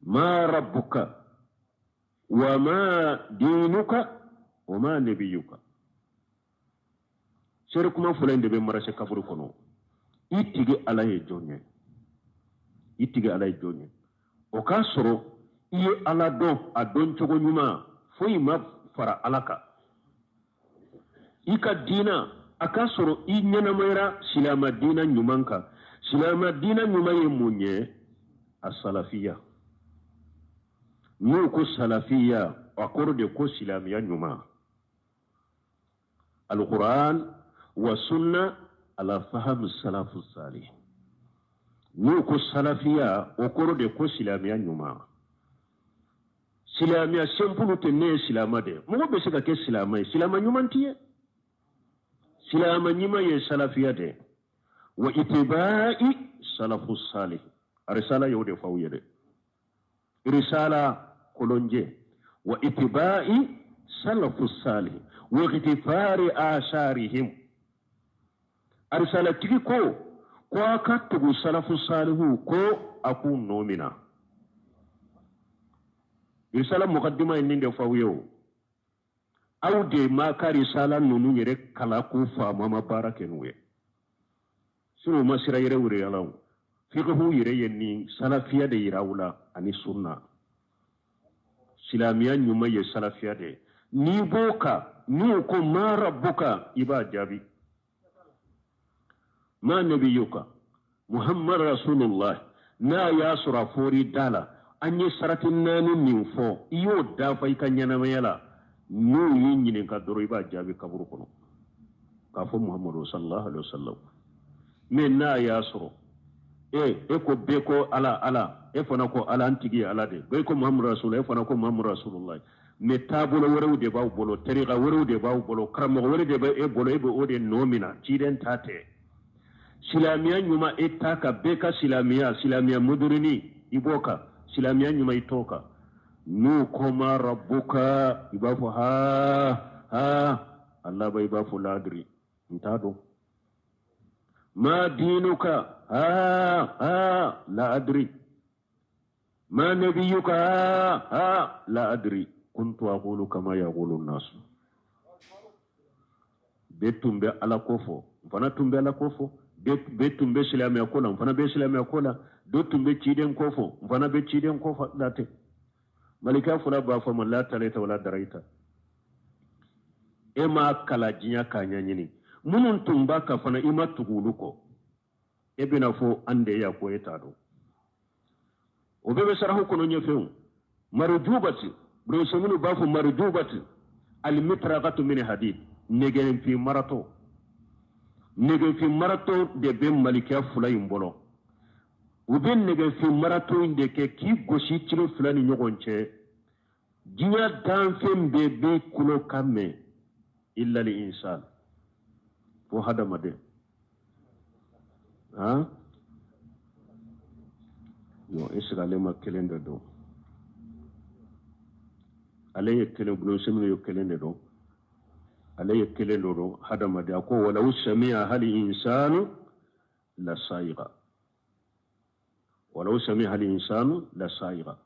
Speaker 2: Ma rabbuka wa ma dinuka wa ma nabiyuka. Seere kuma fila in de bɛ marase kaburu kɔnɔ. I tigi Ala ye jɔn ye? I tigi Ala ye jɔn ye? O k'a sɔrɔ i ye Ala dɔn a dɔn cogo ɲuman, foyi ma fara Ala kan. I ka diina, a k'a sɔrɔ i ɲɛnamayara silamɛ diina ɲuman kan. Silamɛ diina ɲuman ye mun ye? A salafiya. N'u ko salafiya, a kɔrɔ de ko silamɛya ɲuman. Alquran wa sunna ala faham salafu salih. N'u ko salafiya, o kɔrɔ de ko silamɛya ɲuman. Silamɛya simple tɛ, ne ye silamɛ de ye. Mɔgɔ bɛ se ka kɛ silamɛ ye, silamɛ ɲuman t'i ye. Silamɛ ɲuman ye salafiya de ye. Wa itibai salafu salih. Arisala y'o de fɔ aw ye dɛ. Risala kolonjɛ. Wa itibai salafu salih. Wa ightifari asharihim. Arisala tigi ko ko a ka tugu salafu salihu ko a k'u nɔ minɛ. Risala mukaddima ye nin de fɔ aw ye o. Aw de ma ka risala ninnu yɛrɛ kalan k'u faamu, ma baara kɛ n'u ye. Sinon u ma sira yɛrɛ wɛrɛ la o. Fiqhu yɛrɛ ye nin salafiya de yira aw la ani sunna. Silamɛya ɲuman ye salafiya de ye. N'i b'o kan, n'u ko ma rabbuka, i b'a jaabi. Ma nabiyuka Muhammad Rasulullah. N'a y'a sɔrɔ a fɔr'i da la, an ye sarati naani min fɔ, i y'o dafa i ka ɲɛnamaya la, n'u y'i ɲininka dɔrɔn i b'a jaabi kaburu kɔnɔ k'a fɔ Muhammadu sallallahu alaihi wa sallam. Mais n'a y'a sɔrɔ e ko bɛɛ ko Ala Ala, e fana ko Ala, an tigi ye Ala de, bɛɛ ko Muhammadu Rasulullah, e fana ko Muhammadu Rasulullah, mais taabolo wɛrɛw de b'aw bolo, tariqa wɛrɛw de b'aw bolo, karamɔgɔ wɛrɛ de bɛ e bolo, e bɛ o de nɔ minɛ, ciden ta tɛ. Silamɛya ɲuman e ta kan, bɛɛ ka silamɛya, silamɛya moderni i b'o kan, silamɛya ɲuman i t'o kan. N'u ko ma rabbuka, i b'a fɔ ha ha, Allah ba i b'a fɔ ladiri, n t'a dɔn. Ma dinuka, ha ha, la adri. Ma nabiyuka, ha ha, la adri. Kuntu aqulu kama yaqulu an-nas. Bɛɛ tun bɛ Ala ko fɔ, n fana tun bɛ Ala ko fɔ. Bɛɛ tun bɛ silamɛya ko la, n fana bɛ silamɛya ko la. Dɔ tun bɛ ciden ko fɔ, n fana bɛ ciden ko fɔ la ten. Malika fɔlɔ b'a fɔ ma la talaita wala daraita. E m'a kala diɲɛ k'a ɲɛɲini. Minnu tun b'a kan fana, i ma tugu olu kɔ. E bɛna fɔ an de y'a ko e t'a dɔn. O bɛɛ bɛ sarahu kɔnɔ ɲɛfɛ o. Marujubati, Bulonsenminnu b'a fɔ marujubati, alimitraqatu min hadid, nɛgɛnfin maratɔ. Nɛgɛnfin maratɔ de bɛ malikiya fila in bolo. U bɛ nɛgɛnfin maratɔ in de kɛ k'i gosi kilo fila ni ɲɔgɔn cɛ. Diɲɛ danfɛn bɛɛ bɛ kulo kan mɛn illa li insan, fo hadamaden. Han? Non, est-ce que ale ma kelen de dɔn? Ale ye kelen, Bulonsenminnu ye kelen de dɔn. Ale ye kelen de dɔn hadamaden. A ko walaw sami'a hal insanu la sayiga. Walaw samiha al insanu la sa'iga.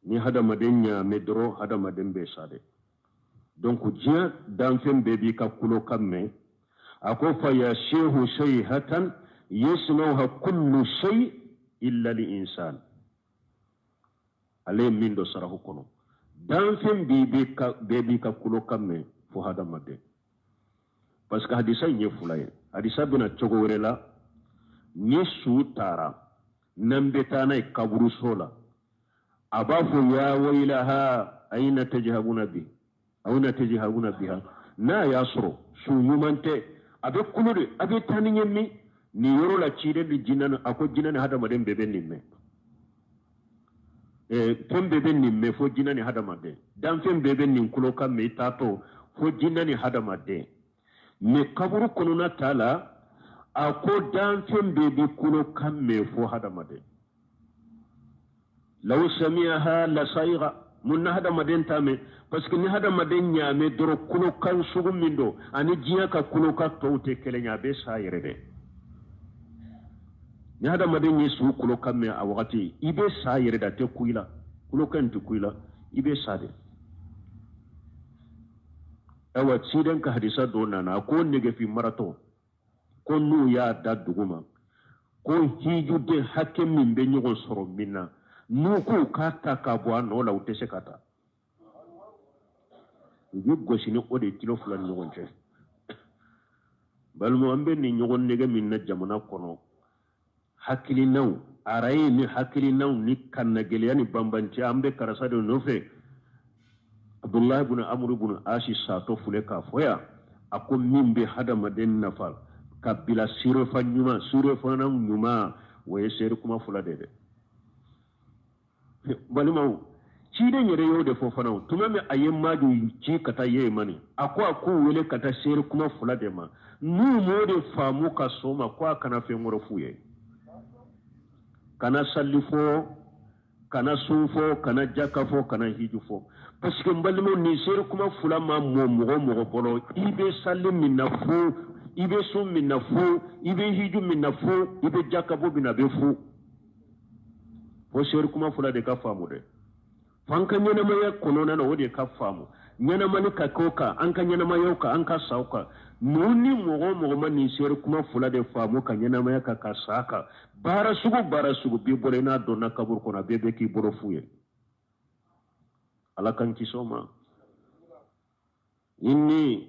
Speaker 2: Ni hadamaden ɲaamɛ dɔrɔn hadamaden bɛ sa dɛ. Donc diɲɛ danfɛn bɛɛ b'i ka kulokan mɛn. A ko fa yasihu sayhatan yasmauha kullu shay illa al insan. Ale ye min don sarahu kɔnɔ, danfɛn bɛɛ b'i ka kulokan mɛn fo hadamaden. Parce que hadisa in ye fila ye. Hadisa bɛna cogo wɛrɛ la. Ni su taara n'an bɛ taa n'a ye kaburuso la, a b'a fɔ ya waylaha ayna tajhabuna bi ayna tajhabuna biha. N'a y'a sɔrɔ su ɲuman tɛ, a bɛ kulo de, a bɛ taa ni ɲɛ min nin yɔrɔ la ciden ni jinɛ, a ko jinɛ ni hadamaden bɛɛ bɛ nin mɛn. Fɛn bɛɛ bɛ nin mɛn fo jinɛ ni hadamaden. Danfɛn bɛɛ bɛ nin kulokan mɛn i taatɔ fo jinɛ ni hadamaden. Mais kaburu kɔnɔna ta la, a ko danfɛn bɛɛ bɛ kulokan mɛn fo hadamaden. Law sami'aha la sa'iga. Mun na hadamaden t'a mɛn? Parce que ni hadamaden ɲaamɛ dɔrɔn kulokan sugu min don ani diɲɛ ka kulokan tɔw tɛ kelen ye, a bɛ sa yɛrɛ dɛ. Ni hadamaden ye su kulokan mɛn a wagati, i bɛ sa yɛrɛ de, a tɛ ku i la. Kulokan in tɛ ku i la, i bɛ sa de. Ayiwa ciden ka hadisa dɔ nana, a ko nɛgɛfin maratɔ ko n'u y'a da dugu ma, ko hijuden hakɛ min bɛ ɲɔgɔn sɔrɔ min na, n'u k'u k'a ta k'a bɔ a nɔ la, u tɛ se ka ta. U bɛ gosi ni o de ye kilo fila ni ɲɔgɔn cɛ. Balimaw, an bɛ nin ɲɔgɔn nɛgɛ min na jamana kɔnɔ, hakilinaw, araye ni hakilinaw ni kannagɛlɛya ni banbanciya, an bɛ karisa de nɔfɛ. Abdullahi ibn Amr ibn Asi satɔ filɛ k'a fɔ yan, a ko min bɛ hadamaden nafa ka bila sirefa ɲuman, sirefana ɲuman, o ye seere kuma fila de dɛ. Balimaw, ciden yɛrɛ y'o de fɔ fana. Tuma min a ye Maju ci ka taa Yemani, a ko a k'u wele ka taa seere kuma fila de ma. N'u m'o de faamu ka sɔn ma, ko a kana fɛn wɛrɛ f'u ye. Kana salli fɔ, kana sun fɔ, kana jaka fɔ, kana hiju fɔ. Parce que n balimaw, nin seere kuma fila ma mɔ mɔgɔ mɔgɔ bolo, i bɛ salli min na fo, i bɛ sun min na fo, i bɛ hiju min na fo, i bɛ jakabɔ min na, a bɛ fo. Fo seere kuma fila de ka faamu dɛ. F'an ka ɲɛnamaya kɔnɔna na, o de ka faamu. Ɲɛnamani ka k'o kan, an ka ɲɛnamayaw kan, an ka saw kan. N'u ni mɔgɔ o mɔgɔ ma nin seere kuma fila de faamu ka ɲɛnamaya kan ka sa kan, baara sugu b'i bolo, i n'a donna kaburu kɔnɔ, a bɛɛ bɛ k'i bolo fu ye. Ala k'an kisi o ma. Inni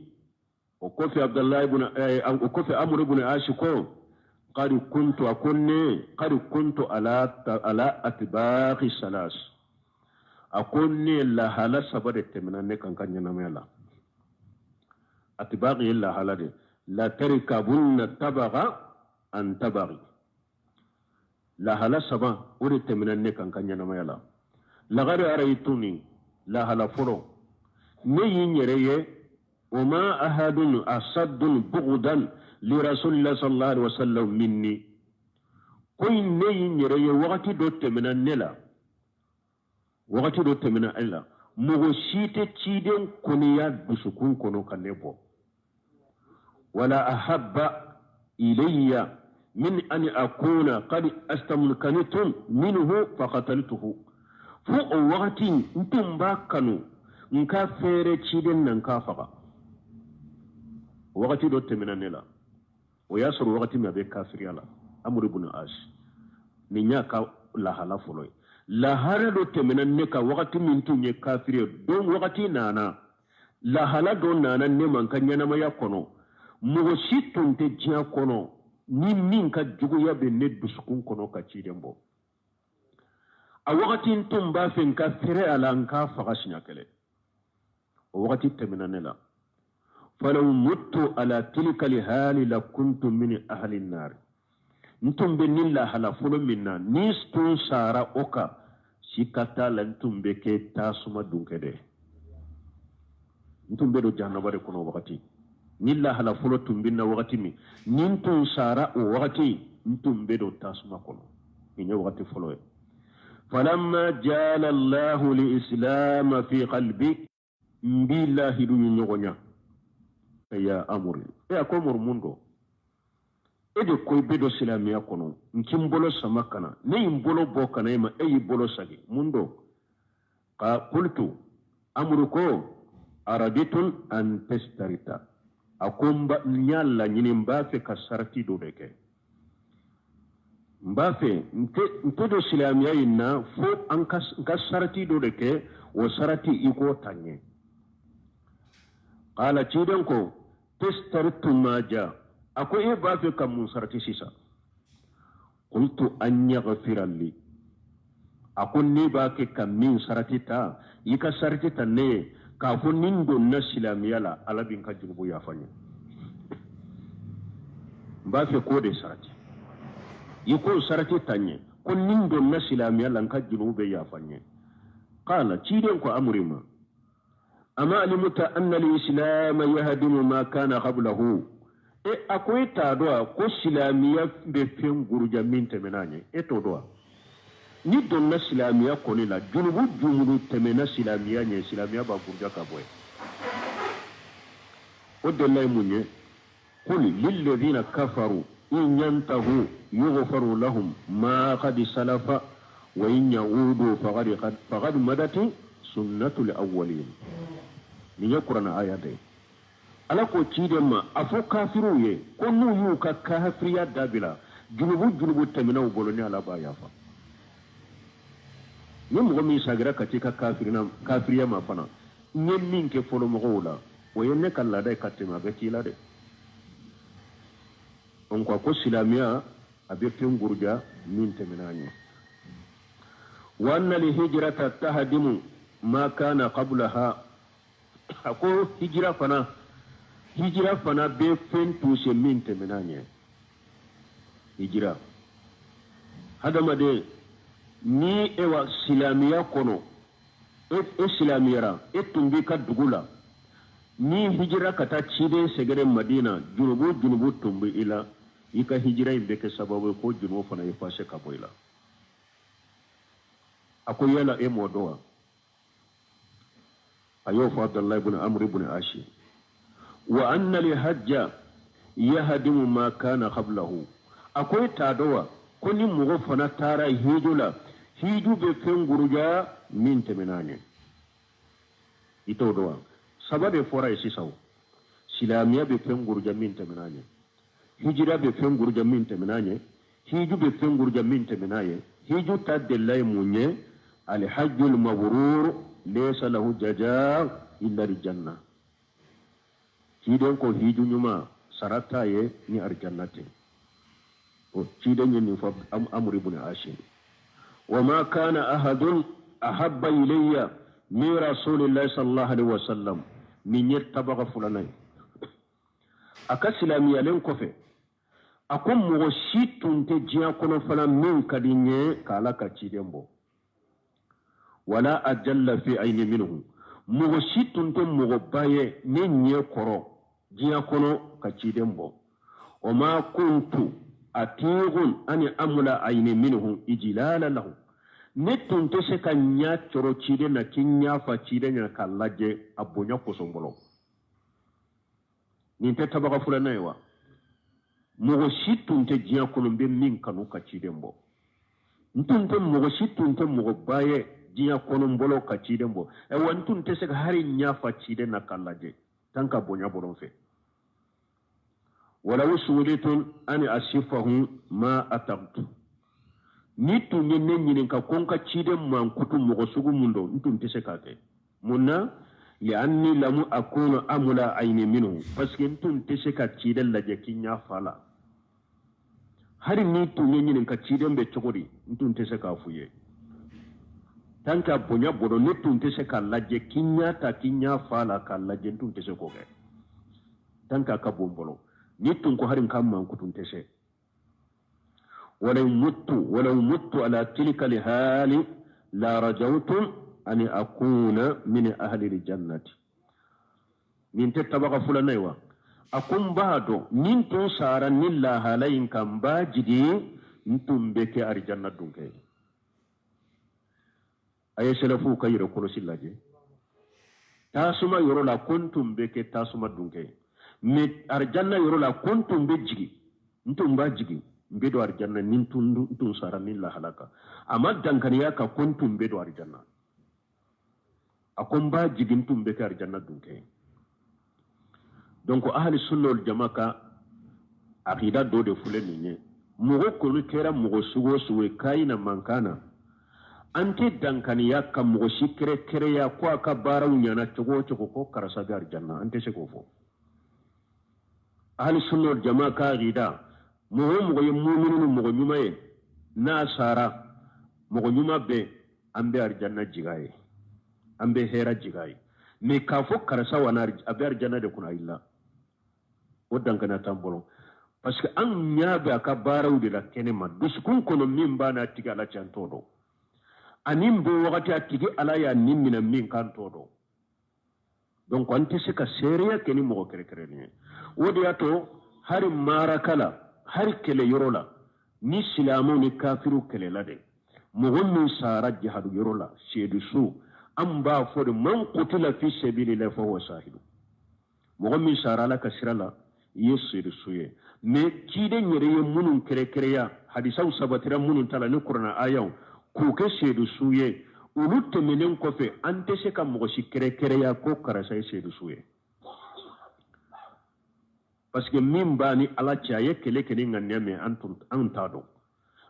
Speaker 2: o kɔfɛ Abdullahi ibn, o kɔfɛ Amr ibn Asi ko qad kuntu, a ko ne qad kuntu ala atbaqi salas. A ko ne lahala saba de tɛmɛna ne kan ka ɲɛnamaya la. Atbaqi ye lahala de. La tarkabunna tabaga an tabaghi. Lahala saba o de tɛmɛna ne kan ka ɲɛnamaya la. Laqad araytuni, lahala fɔlɔ, ne y'i n yɛrɛ ye, wa ma ahadun asaddun bughdan li rasulillah sallallahu alaihi wasallam minni. Ko ne y'i n yɛrɛ ye, wagati dɔ tɛmɛna ne la, wagati dɔ tɛmɛna e la, mɔgɔ si tɛ ciden kɔniya dusukun kɔnɔ ka ne bɔ. Wala ahabba ilayya min an akuna qad astamkantum minhu faqataltuhu. Fo o wagati n tun b'a kanu n ka fɛɛrɛ ciden na n k'a faga. Wagati dɔ tɛmɛna ne la, o y'a sɔrɔ wagati min a bɛ kafiriya la, Amr ibn As. Nin y'a ka lahala fɔlɔ ye. Lahala dɔ tɛmɛna ne kan wagati min tun ye kafiri ye, don wagati nana, lahala dɔ nana ne ma n ka ɲɛnamaya kɔnɔ, mɔgɔ si tun tɛ diɲɛ kɔnɔ ni min ka juguya bɛ ne dusukun kɔnɔ ka ciden bɔ. A wagati n tun b'a fɛ n ka fɛrɛ a la n k'a faga siɲɛ kelen. O wagati tɛmɛna ne la. Falaw muttu ala tilka lihali la kuntu min ahli nnar. N tun bɛ nin lahala fɔlɔ min na, ni tun sara o kan, sika t'a la n tun bɛ kɛ tasuma dunkɛ dɛ. N tun bɛ don jahanama de kɔnɔ o wagati. Ni lahala fɔlɔ tun bɛ na wagati min, ni n tun sara o wagati, n tun bɛ don tasuma kɔnɔ. Nin ye wagati fɔlɔ ye. Falamma jala Allahu li-islama fi qalbi, n b'i lahidu ɲɔgɔn ɲa. Ya Amr, e a ko Amr mun don? E de ko i bɛ don silamɛya kɔnɔ, n k'i n bolo sama ka na, ne ye n bolo bɔ ka na e ma, e y'i bolo sagi, mun don? Ka kultu, Amuru ko araditun an tastarita, a ko n y'a laɲini, n b'a fɛ ka sarati dɔ de kɛ, n b'a fɛ n tɛ don silamɛya in na fo n ka sarati dɔ de kɛ, o sarati i k'o ta n ye. Qala, ciden ko tastaritu ma ja, a ko e b'a fɛ ka mun sarati sisan? Qultu an yaghfira li, a ko ne b'a kɛ ka min sarati ta, i ka sarati ta ne ye k'a fɔ ni n donna silamɛya la, Ala bɛ n ka jurumu yafa n ye. N b'a fɛ k'o de sarati, i k'o sarati ta n ye ko ni n donna silamɛya la, n ka jurumu bɛ yafa n ye. Qala, ciden ko Amuri ma, ama alimuta anna al-islam yahdimu ma kana qablahu? E, a ko e t'a dɔn a ko silamɛya bɛ fɛn guruja min tɛmɛna ɲɛ? E t'o dɔn wa? Ni donna silamɛya kɔni la, junubu junubu tɛmɛna silamɛya ɲɛ, silamɛya b'a guruja ka bɔ yen. O delila ye mun ye? Qul lilladhina kafaru in yantahu yughfaru lahum ma qad salafa wa in yaudu faqad madati sunnatul awwalin. Nin ye Kuranɛ aya de ye. Ala ko ciden ma, a fɔ kafiriw ye ko n'u y'u ka kafiriya dabila, junubu junubu tɛmɛna u bolo, ni Ala b'a yafa. Ni mɔgɔ min sagira ka t'i ka kafiriya ma fana, n ye min kɛ fɔlɔ mɔgɔw la, o ye ne ka laada ye ka tɛmɛ, a bɛ k'i la dɛ. Donc a ko silamɛya a bɛ fɛn guruja min tɛmɛna a ɲɛ. Wa anna lihijrata tahdimu ma kana qablaha, a ko hijira fana bɛ fɛn tuse min tɛmɛna ɲɛ. Hijira, hadamaden ni e wa silamɛya kɔnɔ, e silamɛyara, e tun b'i ka dugu la, ni hijira ka taa ciden sɛgɛrɛ Madina, junubu junubu tun bɛ i la, i ka hijira in bɛ kɛ sababu ye ko junubu fana effacer ka bɔ i la. A ko yala e m'o dɔn wa? A y'o fɔ Abdullahi ibn Amr ibn Ashi. Wa anna li hajja yahdimu ma kana qablahu, a ko e t'a dɔn wa ko ni mɔgɔ fana taara hiju la, hiju bɛ fɛn guruja min tɛmɛna ɲɛ? I t'o dɔn wa? Saba de fɔra ye sisan o: silamɛya bɛ fɛn guruja min tɛmɛna ɲɛ, hijira bɛ fɛn guruja min tɛmɛna ɲɛ, hiju bɛ fɛn guruja min tɛmɛna ye. Hiju ta delila ye mun ye? Alhajjul mabrur laysa lahu jaza illa aljanna. Ciden ko hiju ɲuman sara t'a ye ni arijanna tɛ. O ciden ye nin fɔ Amr ibn Ashi. Wa ma kana ahadun ahabba ilayya min rasulillahi sallallahu alaihi wasallam. Nin ye tabaga filanan ye. A ka silamɛyalen kɔfɛ, a ko mɔgɔ si tun tɛ diɲɛ kɔnɔ fana min ka di n ye k'Ala ka ciden bɔ. Wala ajalla fi ayni minhu, mɔgɔ si tun tɛ mɔgɔba ye ne ɲɛ kɔrɔ diɲɛ kɔnɔ ka ciden bɔ. Wa ma kuntu atiqun ani amla ayni minhu ijlala lahu, ne tun tɛ se ka ɲɛ cɔrɔ ciden na k'i ɲɛ fa ciden ɲɛna k'a lajɛ a bonya kosɔn bolo. Nin tɛ tabaga filanan ye wa? Mɔgɔ si tun tɛ diɲɛ kɔnɔ n bɛ min kanu ka ciden bɔ. N tun tɛ, mɔgɔ si tun tɛ mɔgɔba ye diɲɛ kɔnɔ n bolo ka ciden bɔ. Wa n tun tɛ se ka hali ɲɛ fa ciden na k'a lajɛ tan ka bonya bolo fɛ. Walaw suwilitun ani asifahu ma atagtu, ni tun ye ne ɲininka ko n ka ciden mankutu mɔgɔ sugu mun don, n tun tɛ se k'a kɛ. Mun na? Lianni lamu akunu amula ayni minhu, parce que n tun tɛ se ka ciden lajɛ k'i ɲɛ fa la. Hali ni tun ye ɲininka ciden bɛ cogo di, n tun tɛ se k'a f'u ye. Tant que a bonya bolo, ne tun tɛ se k'a lajɛ k'i ɲɛ ta k'i ɲɛ fa la k'a lajɛ, n tun tɛ se k'o kɛ tant que a ka bon n bolo. Ni tun ko hali n ka mankutu, n tɛ se. Walaw muttu ala tilka lihali la rajawtum an akuna min ahli aljannati. Nin tɛ tabaga filanan ye wa? A ko n b'a dɔn ni n tun sara ni lahala in kan, n b'a jigin n tun bɛ kɛ arijanna dunkɛ ye. A ye sɛlɛfuw ka yɛrɛ kɔlɔsi lajɛ tasuma yɔrɔ la, ko n tun bɛ kɛ tasuma dunkɛ ye, mais arijanna yɔrɔ la, ko n tun bɛ jigin. N tun b'a jigin n bɛ don arijanna ni n tun sara nin lahala kan. A ma dankaniya ka ko n tun bɛ don arijanna, a ko n b'a jigin n tun bɛ kɛ arijanna dunkɛ ye. Donc ahali sunna wal jama ka akida dɔ de filɛ nin ye. Mɔgɔ kɔni kɛra mɔgɔ sugu o sugu ye, kayina man kan na, an tɛ dankaniya ka mɔgɔ si kɛrɛkɛrɛya ko a ka baaraw ɲana cogo o cogo ko karisa bɛ arijanna, an tɛ se k'o fɔ. Ahali sunna wal jama ka akida, mɔgɔ o mɔgɔ ye muminu ni mɔgɔ ɲuman ye, n'a sara mɔgɔ ɲuman bɛɛ, an bɛ arijanna jiga ye, an bɛ hɛrɛ jiga ye. Mais k'a fɔ karisa wa a bɛ arijanna de kɔnɔ, ayi la, o dankaniya t'an bolo, parce que an ɲɛ bɛ a ka baaraw de la kɛnɛ ma. Dusukun kɔnɔ min b'a n'a tigi Ala cɛ, an t'o dɔn. Ani bɔ wagati a tigi Ala y'a ni minɛ min kan, t'o dɔn. Donc an tɛ se ka seereya kɛ ni mɔgɔ kɛrɛkɛrɛnnen ye. O de y'a to hari maraka la, hari kɛlɛ yɔrɔ la, ni silamɛw ni kafiriw kɛlɛla de, mɔgɔ min sara jihadu yɔrɔ la, seedu su, an b'a fɔ de man qutila fi sabilillahi fa huwa shahidu. Mɔgɔ min sara Ala ka sira la, i ye seedu su ye. Mais ciden yɛrɛ ye minnu kɛrɛkɛrɛya, hadisaw sabatira minnu ta la ni kuranɛ ayaw, k'u kɛ seedu su ye, olu tɛmɛnen kɔfɛ, an tɛ se ka mɔgɔ si kɛrɛkɛrɛya ko karisa ye seedu su ye, parce que min b'a ni Ala cɛ, a ye kɛlɛ kɛ ni ŋaniya min, an t'a dɔn.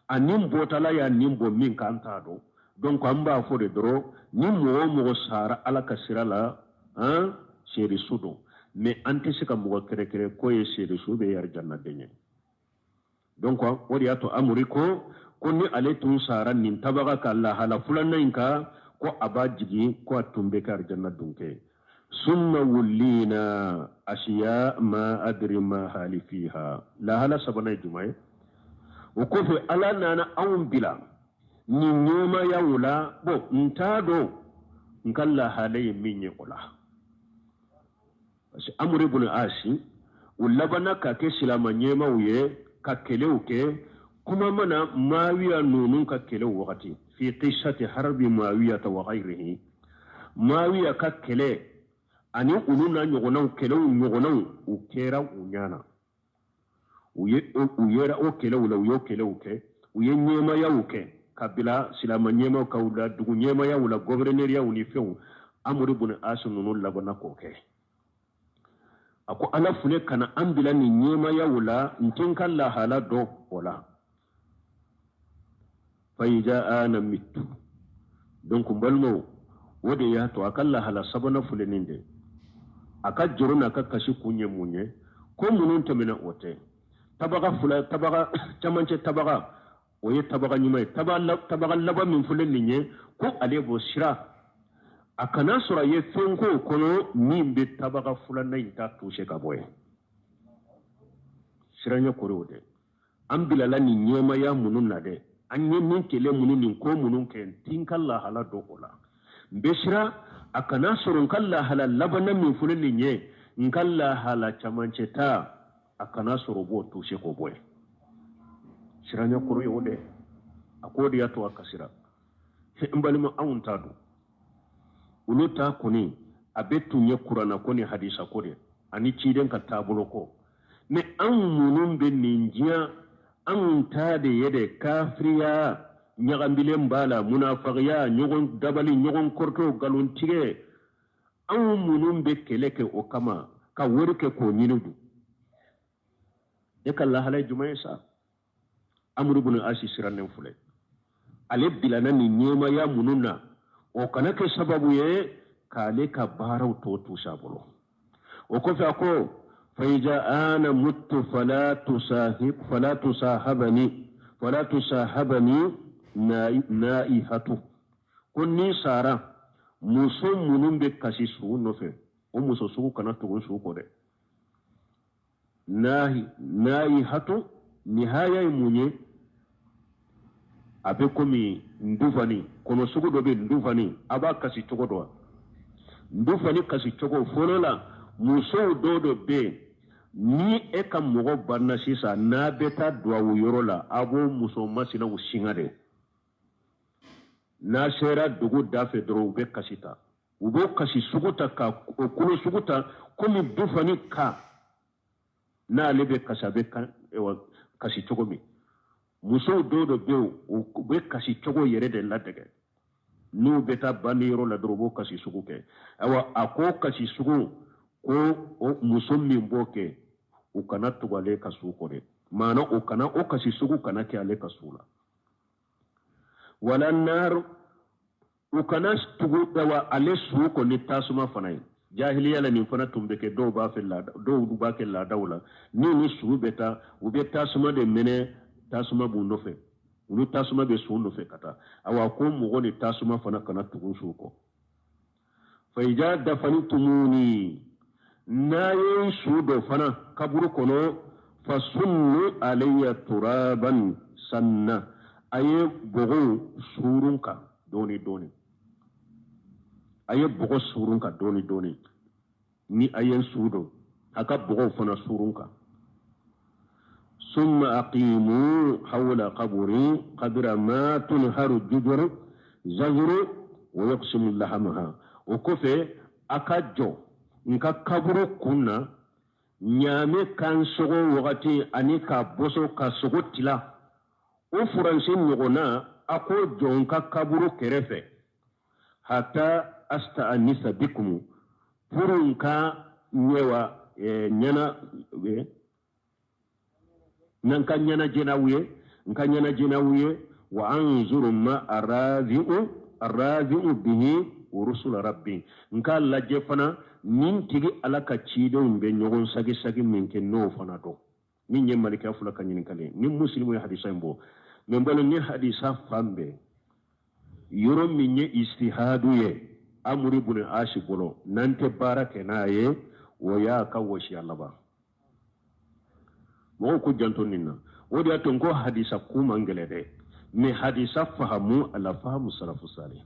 Speaker 2: A nin bɔtala y'a nin bɔ min kan, an t'a dɔn. Donc an b'a fɔ de dɔrɔn, ni mɔgɔ o mɔgɔ sara Ala ka sira la, han, seedu su don. Mais an tɛ se ka mɔgɔ kɛrɛkɛrɛ k'o ye seedu su bɛ arijannaden ye. Donc o de y'a to Amuri ko ni ale tun sara nin tabaga ka lahala filanan in kan, ko a b'a jigin ko a tun bɛ kɛ arijanna dunkɛ. Summa wulina asiya ma adri ma hali fiha. Lahala sabanan ye jumɛn ye? O kɔfɛ, Ala nana anw bila nin ɲɛmayaw la. Bon, n t'a dɔn n ka lahala ye min ye o la, parce que Amuri bun Asi, o labanna ka kɛ silama ɲɛmaw ye ka kɛlɛw kɛ. Kuma mana Maawiya ninnu ka kɛlɛw wagati, fi qissati harbi Maawiyata wa ghayrihi, Maawiya ka kɛlɛ ani olu n'a ɲɔgɔnnaw, kɛlɛw ɲɔgɔnnaw, u kɛra u ɲana, u ye u yera o kɛlɛw la, u y'o kɛlɛw kɛ, u ye ɲɛmayaw kɛ ka bila silama ɲɛmaw ka u la dugu ɲɛmayaw la, gɔvɛrɛnɛriyaw ni fɛnw. Amuri bun Asi ninnu labanna k'o kɛ. A ko Ala filɛ ka na an bila nin ɲɛmayaw la, n tɛ n ka lahala dɔn o la. Fayida ana mitu. Donc n balimaw, o de y'a to a ka lahala sabanan filɛ nin de. A ka jɔrɔ n'a ka kasi kun ye mun ye? Ko minnu tɛmɛna, o tɛ tabaga fila, tabaga camancɛ, tabaga o ye tabaga ɲuman ye. Tabaga laban min filɛ nin ye, ko ale b'o sira a kana sɔrɔ a ye fɛn k'o kɔnɔ min bɛ tabaga filanan in ta touché ka bɔ yen. Siranya kɔrɔ o dɛ. An bilala nin ɲɛmaya minnu na dɛ, an ye nin kɛlɛ minnu, nin ko minnu kɛ, n ti n ka lahala dɔn o la. N bɛ siran a kana sɔrɔ n ka lahala labanna min filɛ nin ye, n ka lahala camancɛ ta, a kana sɔrɔ o b'o touché k'o bɔ yen. Siranya kɔrɔ ye o dɛ. A k'o de y'a to a kasira. N balima, anw t'a dɔn. Olu ta kɔni a bɛ tun ye kuranna ko ni hadisa ko de ani ciden ka taabolo ko. Mais anw minnu bɛ nin diɲɛ, anw ta de ye de kafiriya ɲagambilen b'a la, munafagiya, ɲɔgɔn dabali, ɲɔgɔn kɔrɔtɔ, nkalontigɛ. Anw minnu bɛ kɛlɛ kɛ o kama ka wari kɛ k'o ɲini dun, e ka lahala ye jumɛn ye sa? Amuru bun Asi sirannen filɛ, ale bilana nin ɲɛmaya minnu na, o kana kɛ sababu ye k'ale ka baaraw tɔ touché a bolo. O kɔfɛ a ko faiza ana mutu fala tusahabani naihatu. Ko ni sara, muso minnu bɛ kasi su nɔfɛ, o muso sugu kana tugu su kɔ dɛ. Nahi naihatu, nihaya ye mun ye? A bɛ komi ndufani kɔnɔ sugu dɔ bɛ, ndufani a b'a kasi cogo dɔ, ndufani kasi cogo fɔlɔ la. Musow dɔw de bɛ yen, ni e ka mɔgɔ banna sisan, n'a bɛ taa duwawu yɔrɔ la, a b'o muso masinaw singa de. N'a sera dugu da fɛ dɔrɔn, u bɛ kasi ta, u b'o kasi sugu ta ka o kolo sugu ta komi dufani ka n'ale bɛ kasi, a bɛ kan. Kasi cogo min, musow dɔw de bɛ yen, u bɛ kasi cogo yɛrɛ de ladege. N'u bɛ taa banni yɔrɔ la dɔrɔn, u b'o kasi sugu kɛ. Ayiwa, a ko kasi sugu ko o muso min b'o kɛ, u kana tugu ale ka su kɔ dɛ. Maana o kana o kasi sugu kana kɛ ale ka su la. Wala nar, u kana tugu awa ale su kɔ ni tasuma fana ye. Jahiliya la, nin fana tun bɛ kɛ. Dɔw b'a fɛ laada, dɔw b'a kɛ laadaw la. Ni ni su bɛ taa, u bɛ tasuma de minɛ, tasuma b'u nɔfɛ, olu tasuma bɛ su nɔfɛ ka taa. Awa, ko mɔgɔ ni tasuma fana kana tugu su kɔ. Fa iza dafantumuni, n'a ye su don fana kaburu kɔnɔ, fasunnu alayya turaban sanna, a ye bɔgɔw suurun kan dɔɔni dɔɔni, a ye bɔgɔ suurun kan dɔɔni dɔɔni. Ni a ye su don, a ka bɔgɔw fana suurun kan. Summa aqimu hawla qabri qadra ma tunharu jujur zazuru wa yaqsimu lahamaha. O kɔfɛ, a ka jɔ n ka kaburu kun na, ɲaamɛ kan sogo wagati ani ka boso ka sogo tila, o furancɛ ɲɔgɔnna, a k'o jɔ n ka kaburu kɛrɛfɛ. Hata asta'anisa bikum, pour n ka ɲɛwa ɲɛna n ka ɲɛnajɛ n'aw ye, n ka ɲɛnajɛ n'aw ye. Wa anzuru ma arazi'u bihi rusul rabbi, n k'a lajɛ fana nin tigi Ala ka cidenw bɛ ɲɔgɔn sagi-sagi min kɛ, n'o fana dɔn. Min ye malikɛ fila ka ɲininkali ni Muslimu ye hadisa in bɔ. Mɛ n balo ni hadisa fan bɛɛ, yɔrɔ min ye istihadu ye Amuru bun Asi bolo, n'an tɛ baara kɛ n'a ye, o y'a ka wɔsiya laban. Mɔgɔw ko janto nin na. O de y'a to n ko hadisa ko man gɛlɛ dɛ, mɛ hadisa fahamu ala fahamu salafu salih,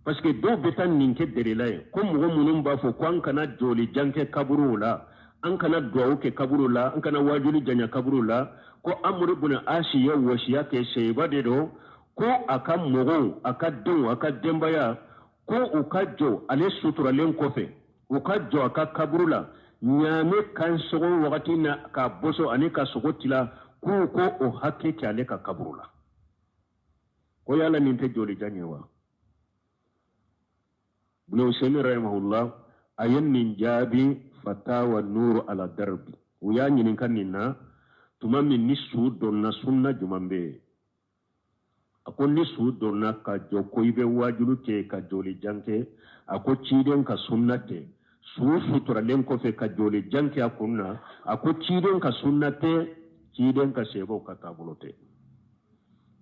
Speaker 2: parce que dɔw bɛ taa nin kɛ delila ye ko mɔgɔ minnu b'a fɔ ko an kana jɔli jan kɛ kaburuw la, an kana duwawu kɛ kaburuw la, an kana wajuli janya kaburuw la, ko Amuru bun Asi ye wɔsiya kɛ, seyba de don, ko a ka mɔgɔw, a ka denw, a ka denbaya, ko u ka jɔ ale suturalen kɔfɛ, u ka jɔ a ka kaburu la ɲaamɛ kan sogo wagati na ka boso ani ka sogo tila, k'u ko o hakɛ kɛ ale ka kaburu la. Ko yala nin tɛ jɔli jan ye wa? Ibn Usaymin rahimahullah a ye nin jaabi Fatawa Nuru ala Darbi. U y'a ɲininka nin na tuma min ni su donna, sunna jumɛn bɛ yen? A ko ni su donna ka jɔ ko i bɛ waajulu kɛ ka jɔli jan kɛ, a ko ciden ka sunna tɛ. Su suturalen kɔfɛ ka jɔli jan kɛ a kun na, a ko ciden ka sunna tɛ, ciden ka sebaw ka taabolo tɛ.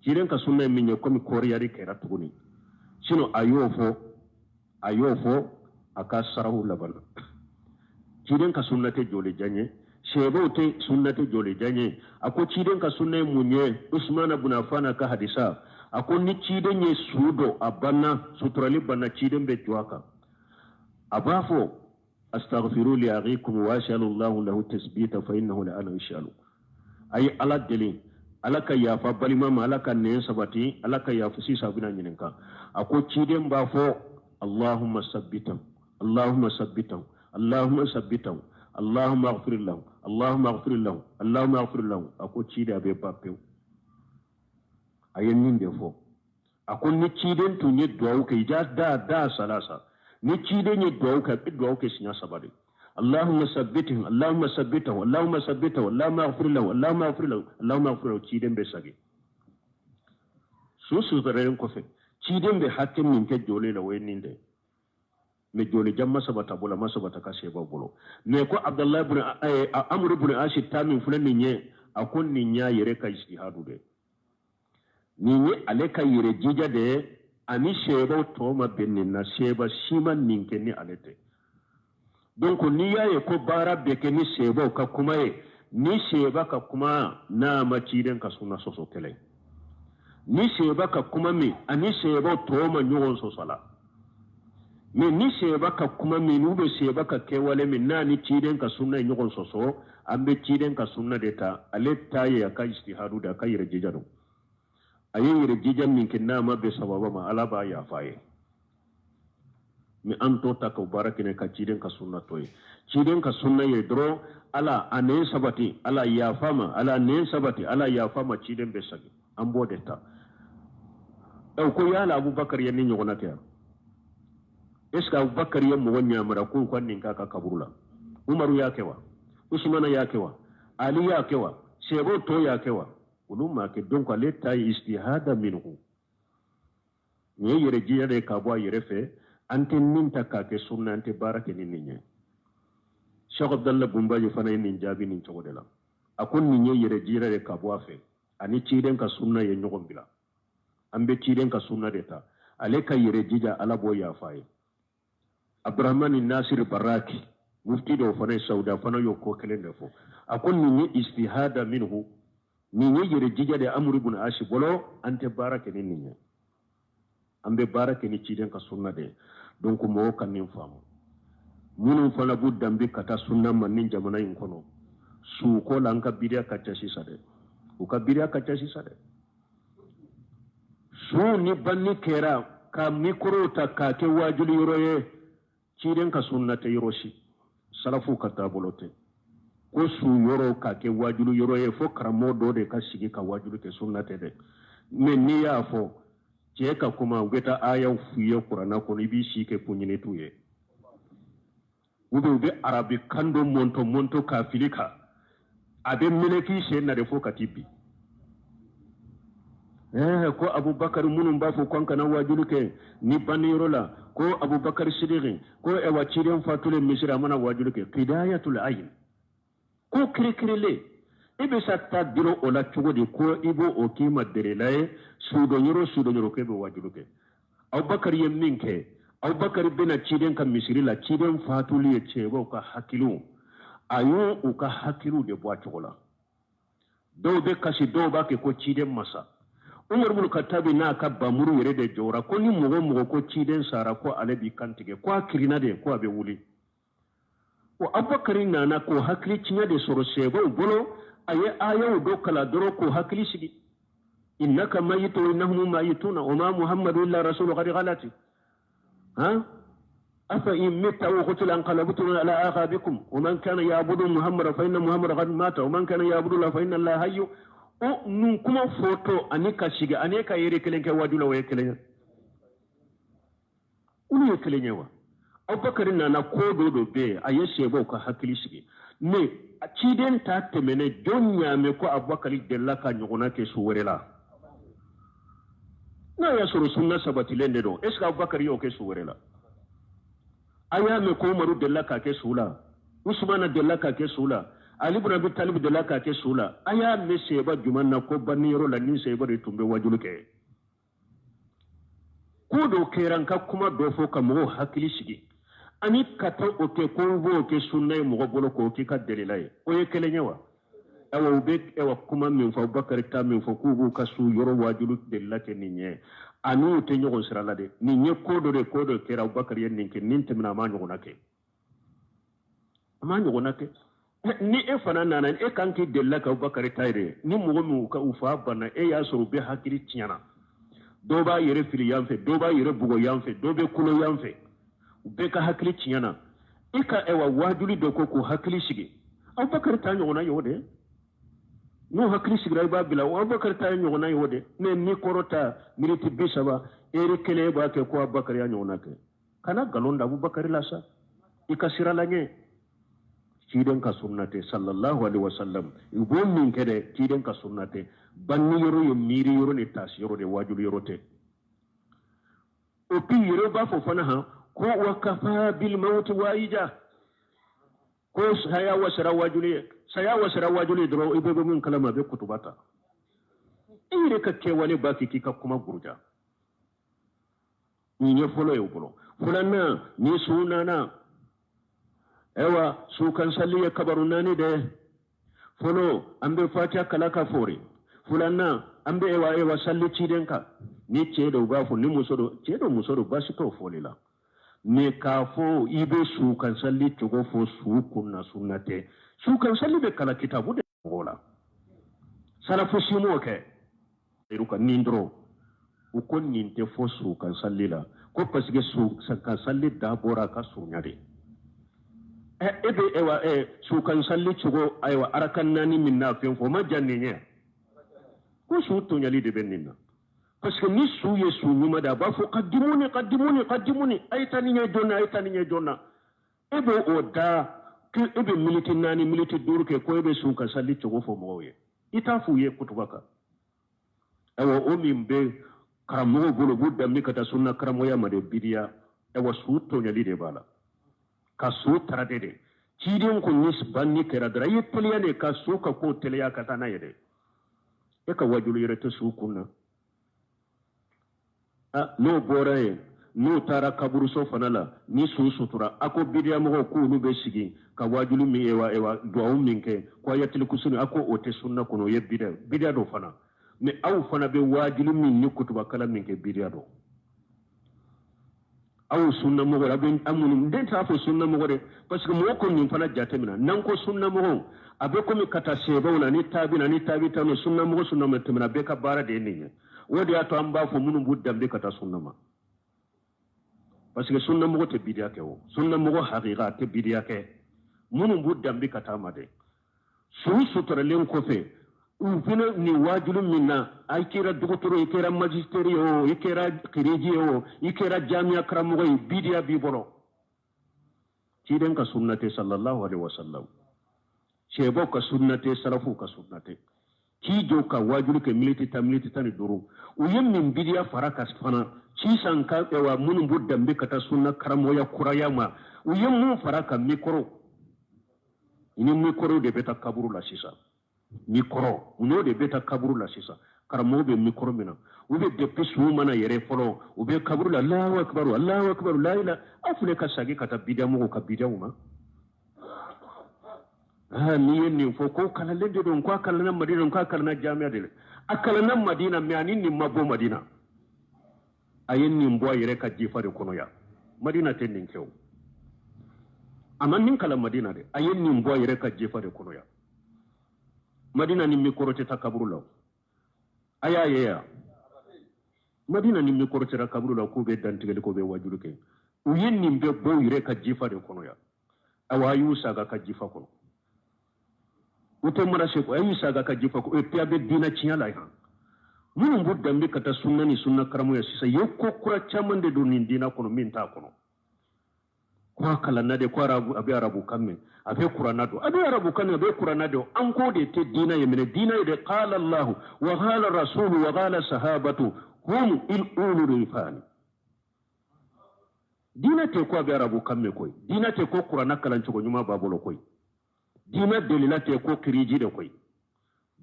Speaker 2: Ciden ka sunna ye min ye, komi kɔriyari kɛra tuguni, sinon a y'o fɔ a ka saraw laban na. Ciden ka sunna tɛ jɔli jan ye, sebaw tɛ sunna tɛ jɔli jan ye. A ko ciden ka sunna ye mun ye? Usumana bun Afana ka hadisa, a ko ni ciden ye su dɔ, a banna, suturali banna, ciden bɛ jɔ a kan, a b'a fɔ: astaghfiru li akhikum wa as'alu Allahu lahu tasbita fa innahu la'ana yus'alu. A ye Ala deli, Ala ka yafa balima ma, Ala ka nɛn sabati, Ala ka yafa. Sisan a bɛna ɲininka. A ko ciden b'a fɔ: allahumma sabbitan, allahumma sabbitan, allahumma sabbitan, allahumma aghfir lahu, allahumma aghfir lahu, allahumma aghfir lahu. A ko ciden a bɛ ban pewu. A ye nin de fɔ. A ko ni ciden tun ye duwawu kɛ, ija da da salasa, ni ciden ye duwawu kɛ, a bɛ duwawu kɛ siɲɛ saba de: allahumma sabbithu, allahumma sabbitahu, allahumma sabbitahu, allahumma aghfir lahu, allahumma aghfir lahu, allahumma aghfir lahu. Ciden bɛ sagi su suturalen kɔfɛ, ciden bɛ hakɛ min kɛ jɔlen la, o ye nin de. Mɛ jɔli jan ma sabata bolo, ma sabata ka sebaw bolo. Mɛ ko Abdullahi bun Amru bun Asi ta min filɛ nin ye, a ko nin y'a yɛrɛ ka istihadu de, nin ye ale ka yɛrɛ jija de ye, ani sebaw tɔ ma bɛn nin na, seba si ma nin kɛ ni ale tɛ. Donc n'i y'a ye ko baara bɛ kɛ ni sebaw ka kuma ye, ni seba ka kuma n'a ma ciden ka sunna sɔsɔ kɛlɛ, ni seba ka kuma min ani sebaw tɔ ma ɲɔgɔn sɔsɔ la, mɛ ni seba ka kuma min n'u bɛ seba ka kɛwale min n'a ni ciden ka sunna ye ɲɔgɔn sɔsɔ, an bɛ ciden ka sunna de ta. Ale ta ye a ka istihadu de, a ka yɛrɛ jija don. A ye yɛrɛ jija min kɛ, n'a ma bɛn sababa ma, Ala b'a yafa ye. Mɛ an t'o ta k'o baara kɛ ka ciden ka sunna to ye. Ciden ka sunna ye dɔrɔn, Ala a nɛn sabati, Ala yafa ma, Ala nɛn sabati, Ala yafa ma, ciden bɛ sagi. An b'o de ta. Ɛ ko yala Abubakar ye nin ɲɔgɔnna kɛ yan? Est ce que Abubakar ye mɔgɔ ɲamara k'u ka nin k'a ka kaburu la? Umaru y'a kɛ wa? Usumana y'a kɛ wa? Ali y'a kɛ wa? Sɛbɛw tɔ y'a kɛ wa? Olu m'a kɛ. Donc ale ta ye istihada minhu. Nin ye yɛrɛ jija de ye ka bɔ a yɛrɛ fɛ. An tɛ nin ta k'a kɛ sunna, an tɛ baara kɛ ni nin ye. Cheikh Abdallah Bumbaji fana ye nin jaabi nin cogo de la. A ko nin ye yɛrɛ jija de ka bɔ a fɛ, ani ciden ka sunna ye ɲɔgɔn bila. An bɛ ciden ka sunna de ta. Ale ka yɛrɛ jija, Ala b'o yafa ye. Abdurahmani Nasir Baraki, mufti dɔw fana ye Sauda, fana y'o ko kelen de fɔ. A ko nin ye istihada minhu, nin ye yɛrɛ jija de Amru ibn Asi bolo. An tɛ baara kɛ ni nin ye, an bɛ baara kɛ ni ciden ka sunna de ye. Donc mɔgɔw ka nin faamu. Minnu fana b'u danbe ka taa sunna ma nin jamana in kɔnɔ, suko la, an ka biriya ka ca sisan dɛ. U ka biriya ka ca sisan dɛ. Su ni banni kɛra ka mikoro ta k'a kɛ waajuli yɔrɔ ye, ciden ka sunna tɛ yɔrɔ si, salafu ka taabolo tɛ ko su yɔrɔ k'a kɛ waajuli yɔrɔ ye, fo karamɔgɔ dɔ de ka sigi ka waajuli kɛ. Sunna tɛ dɛ. Mɛ n'i y'a fɔ cɛ ka kuma, u bɛ taa ayaw f'i ye kuranna kɔnɔ, i b'i si kɛ ko ɲini t'u ye. U bɛ arabi kan dɔ mɔntɔ mɔntɔ k'a fili kan, a bɛ mɛnɛ k'i sen na de fo ka t'i bi. Ko Abubakar, minnu b'a fɔ ko an kana waajuli kɛ ni banni yɔrɔ la, ko Abubakar Sidiki ko ɛwa ciden fatulen misiri, a mana waajuli kɛ kidayatul ayin, ko kirikirilen, i bɛ sa taa dɔrɔn o la cogo di ko i b'o o k'i ma derela ye sudon yɔrɔ sudon yɔrɔ k'e bɛ waajuli kɛ? Abubakar ye min kɛ, Abubakar bɛna ciden ka misiri la, ciden fatuli ye cɛbaw ka hakiliw, a y'u u ka hakiliw de bɔ a cogo la. Dɔw bɛ kasi, dɔw b'a kɛ ko ciden masa. Umar ibn Khattabi n'a ka bamuru yɛrɛ de jɔra ko ni mɔgɔ mɔgɔ ko ciden sara, ko ale b'i kantigɛ, ko a kirinna de, ko a bɛ wuli. O Abubakar nana k'o hakili tiɲɛ de sɔrɔ sɛbɛw bolo, a ye ayaw dɔ kalan dɔrɔn k'o hakili sigi. Innaka mayitu wa innahum mayituna wa ma Muhammadu illa rasulu qad ghalati. Ha? Afa in mitta wa qutila anqalabtum ala aqabikum wa man kana ya'budu Muhammadan fa inna Muhammadan qad mata wa man kana ya'budu Allah fa inna Allah hayyu. O nun kuma foto ani ka sigi ani ka yere kelen kɛ wajula, o ye kelen ye. Olu ye kelen ye wa? Abubakar nana ko dɔ dɔ bɛ yen, a ye sɛbɛw ka hakili sigi. Mais ciden ta tɛmɛnen, jɔn y'a mɛn ko Abubakar delila ka ɲɔgɔnna kɛ su wɛrɛ la? N'a y'a sɔrɔ sunna sabatilen de don, est ce que Abubakar y'o kɛ su wɛrɛ la? A y'a mɛn ko Umaru delila k'a kɛ su la, Usumana delila k'a kɛ su la, Ali ibn Abi Talib delila k'a kɛ su la? A y'a mɛn sɛba jumɛn na ko banni yɔrɔ la ni sɛba de tun bɛ wajulu kɛ? Ko dɔ kɛra, n ka kuma dɔ fɔ ka mɔgɔw hakili sigi, ani ka taa o kɛ ko b'o kɛ sunna ye mɔgɔ bolo k'o k'i ka delila ye, o ye kelen ye wa? Awa, u bɛ ɛwa kuma min fɔ, Abubakar ta min fɔ k'u b'u ka su yɔrɔ wajulu delila kɛ nin ye, ani u tɛ ɲɔgɔn sira la dɛ. Nin ye ko dɔ de, ko dɔ kɛra, Abubakar ye nin kɛ, nin tɛmɛna, a m'a ɲɔgɔnna kɛ, a m'a ɲɔgɔnna kɛ. Ni e fana nana, e kan k'i delila ka Abubakar ta ye dɛ. Ni mɔgɔ min ka u fa banna, e y'a sɔrɔ u bɛ hakili tiɲɛna, dɔw b'a yɛrɛ fili yan fɛ, dɔw b'a yɛrɛ bugɔ yan fɛ, dɔw bɛ kulo yan fɛ, u bɛɛ ka hakili tiɲɛna, i ka ɛwa wajuli dɔ ko k'u hakili sigi. Abubakar ta ɲɔgɔnna ye o de. N'u hakili sigira, i b'a bila. Abubakar ta ɲɔgɔnna ye o de. Mais ni kɔrɔ ta miniti 30, eri kelen, e b'a kɛ ko Abubakar y'a ɲɔgɔnna kɛ. Kana nkalon da Abubakar la sa, i ka sira la ɲɛ. Ciden ka sunna tɛ, sallallahu alaihi wasallam. U b'o min kɛ dɛ, ciden ka sunna tɛ. Banni yɔrɔ ye miiri yɔrɔ ni taasi yɔrɔ de, wajuli yɔrɔ tɛ. O bi yɛrɛ b'a fɔ fana han ko wa kafa bil mawti waija, ko saya wasara wajuli ye, saya wasara wajuli ye dɔrɔn, i bɛ bɔ min kalama, a bɛ kutuba ta. I yɛrɛ ka kɛwale b'a kɛ k'i ka kuma buruja. Nin ye fɔlɔ ye o bolo. Filanan, ni su nana, ayiwa, su kan sali ye kabaru 4 de. Fɔlɔ, an bɛ fatiha kala ka fori. Filanan, an bɛ ɛwa sali ciden kan. Ni cɛ dɔw b'a fɔ, ni muso dɔ, cɛ dɔ muso dɔ, baasi t'o fɔli la. Mais k'a fɔ i bɛ su kan sali cogo fɔ su kun na, sunna tɛ. Su kan sali bɛ kalan kitabu de mɔgɔw la, salafu si m'o kɛ. Ka nin dɔrɔn, u ko nin tɛ fɔ su kan sali la, ko parce que su kan sali da bɔra a ka surunya de. E bɛ ewa sukansali cogo ayiwa arakan naani min n'a fɛn fɔ o ma jan nin ye ko su tɔɲali de bɛ nin na parce que ni su ye su ɲuman de a b'a fɔ kadimuni kadimuni kadimuni a ye taa ni ɲɛ joona a ye taa ni ɲɛ joona e bɛ o da ko e bɛ miniti 4 miniti 5 kɛ ko e bɛ su ka sali cogo fɔ mɔgɔw ye i t'a f'u ye kutuba kan. Ayiwa o min bɛ karamɔgɔw bolo b'u danbe ka taa sunna karamɔgɔya ma de bidiya ayiwa su tɔɲali de b'a la ka su tarade de ciden ko ni banni kɛra dɔrɔn i ye teliya de ka su ka ko teliya ka taa n'a ye dɛ e ka wajulu yɛrɛ tɛ su kun na. N'o bɔra yen n'u taara kaburuso fana la ni su sutura a ko bidiyamɔgɔw k'olu bɛ sigi ka wajulu min ewa ewa duwawu min kɛ ko ayatul kursi a ko o tɛ sunna kɔnɔ o ye bidiya bidiya dɔ fana mais aw fana bɛ wajulu min ni kutubakalan min kɛ bidiya dɔ aw sunnamɔgɔ a bɛ an minnu den t'a fɔ sunnamɔgɔ dɛ parce que mɔgɔ ko nin fana jateminɛ n'an ko sunnamɔgɔw a bɛ komi ka taa sebaw la ni taabi na ni taabi ta n'o sunnamɔgɔ sunnamɔgɔ tɛmɛna bɛɛ ka baara de ye nin ye o de y'a to an b'a fɔ minnu b'u danbe ka taa sunna ma parce que sunnamɔgɔ tɛ bidiya kɛ o sunnamɔgɔ hakika tɛ bidiya kɛ minnu b'u danbe ka taa ma dɛ su suturalen kɔfɛ u fana nin waajulu min na a kɛra dɔgɔtɔrɔ i kɛra magistère ye o i kɛra kiriji ye o i kɛra jamiya karamɔgɔ ye bidiya b'i bolo ciden ka sunna tɛ sallallahu alaihi wasallam cɛbaw ka sunna tɛ salafuw ka sunna tɛ k'i jɔ ka waajulu kɛ miniti 10 miniti 15 u ye min bidiya fara ka fana sisan ka wa minnu b'u danbe ka taa sunna karamɔgɔya kuraya ma u ye mun fara ka mikoro ni mikoro de bɛ taa kaburu la sisan mikoro n'o de bɛ taa kaburu la sisan karamɔgɔ bɛ mikoro min na u bɛ depuis su mana yɛrɛ fɔlɔ u bɛ kaburu la Allahu akbar Allahu akbar la ilaha aw filɛ ka segin ka taa bidiya mɔgɔw ka bidiyaw ma. N'i ye nin fɔ ko kalanlen de don ko a kalanna Madina ko a kalanna jamiya de la a kalanna Madina mais ani nin ma bɔ Madina a ye nin bɔ a yɛrɛ ka jifa de kɔnɔ yan Madina tɛ nin kɛ o a ma nin kalan Madina dɛ a ye nin bɔ a yɛrɛ ka jifa de kɔnɔ yan Madina ni mikoro tɛ taa kaburu la a y'a ye yan Madina ni mikoro tɛ taa kaburu la k'u bɛ dantigɛli k'u bɛ wajulu kɛ u ye nin bɛɛ bɔ u yɛrɛ ka jifa de kɔnɔ yan awa a y'u saga ka jifa kɔnɔ u tɛ mara seko a y'u saga ka jifa kɔnɔ et puis a bɛ diinɛ tiɲɛ la yan minnu b'u danbe ka taa sunna ni sunna karamɔgɔya sisan ye ko kura caman de don nin diinɛ kɔnɔ min t'a kɔnɔ ko a kalanna de ko arabu a bɛ arabu kan mɛn a bɛ kuranna dɔn a bɛ arabu kan mɛn a bɛ kuranna dɔn an k'o de tɛ diinɛ ye minɛ diinɛ ye de qala Allahu wa qala rasulu wa qala sahabatu hum il ulul irfani diinɛ tɛ ko a bɛ arabu kan mɛn koyi diinɛ tɛ ko kuranna kalancogo ɲuman b'a bolo koyi diinɛ delila tɛ ko kiriji de koyi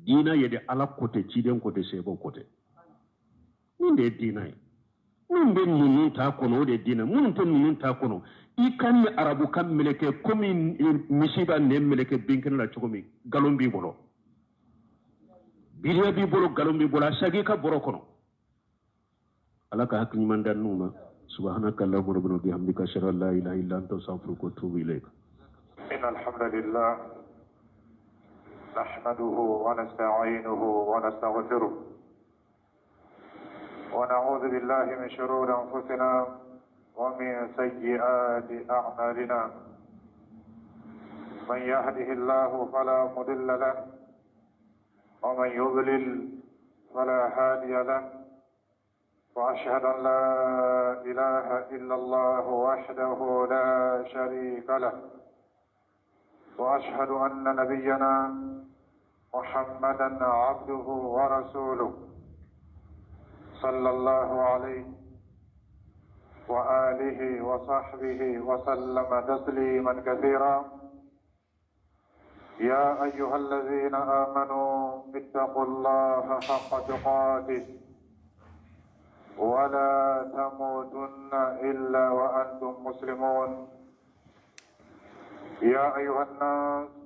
Speaker 2: diinɛ ye de ala ko tɛ ciden ko tɛ sebaw ko tɛ nin de ye diinɛ ye min bɛ ninnu t'a kɔnɔ o de ye diinɛ minnu tɛ ninnu t'a kɔnɔ i ka ni arabu kan meleke komi misi b'a nɛn meleke binkɛnɛ la cogo min nkalon b'i bolo bidiya b'i bolo nkalon b'i bolo a segin i ka bɔrɔ kɔnɔ ala ka hakili ɲuman d'an n'u ma subhanaka allahumma rabbana wa bihamdika ashhadu an la ilaha illa anta astaghfiruka wa atubu ilayk.
Speaker 3: إن الحمد لله نحمده ونستعينه ونستغفره ونعوذ بالله من شرور أنفسنا ومن سيئات أعمالنا من يهده الله فلا مضل له ومن يضلل فلا هادي له وأشهد أن لا إله إلا الله وحده لا شريك له وأشهد أن نبينا محمدا عبده ورسوله صلى الله عليه وآله وصحبه وسلم تسليما كثيرا. يا أيها الذين آمنوا اتقوا الله حق تقاته ولا تموتن إلا وأنتم مسلمون. يا أيها الناس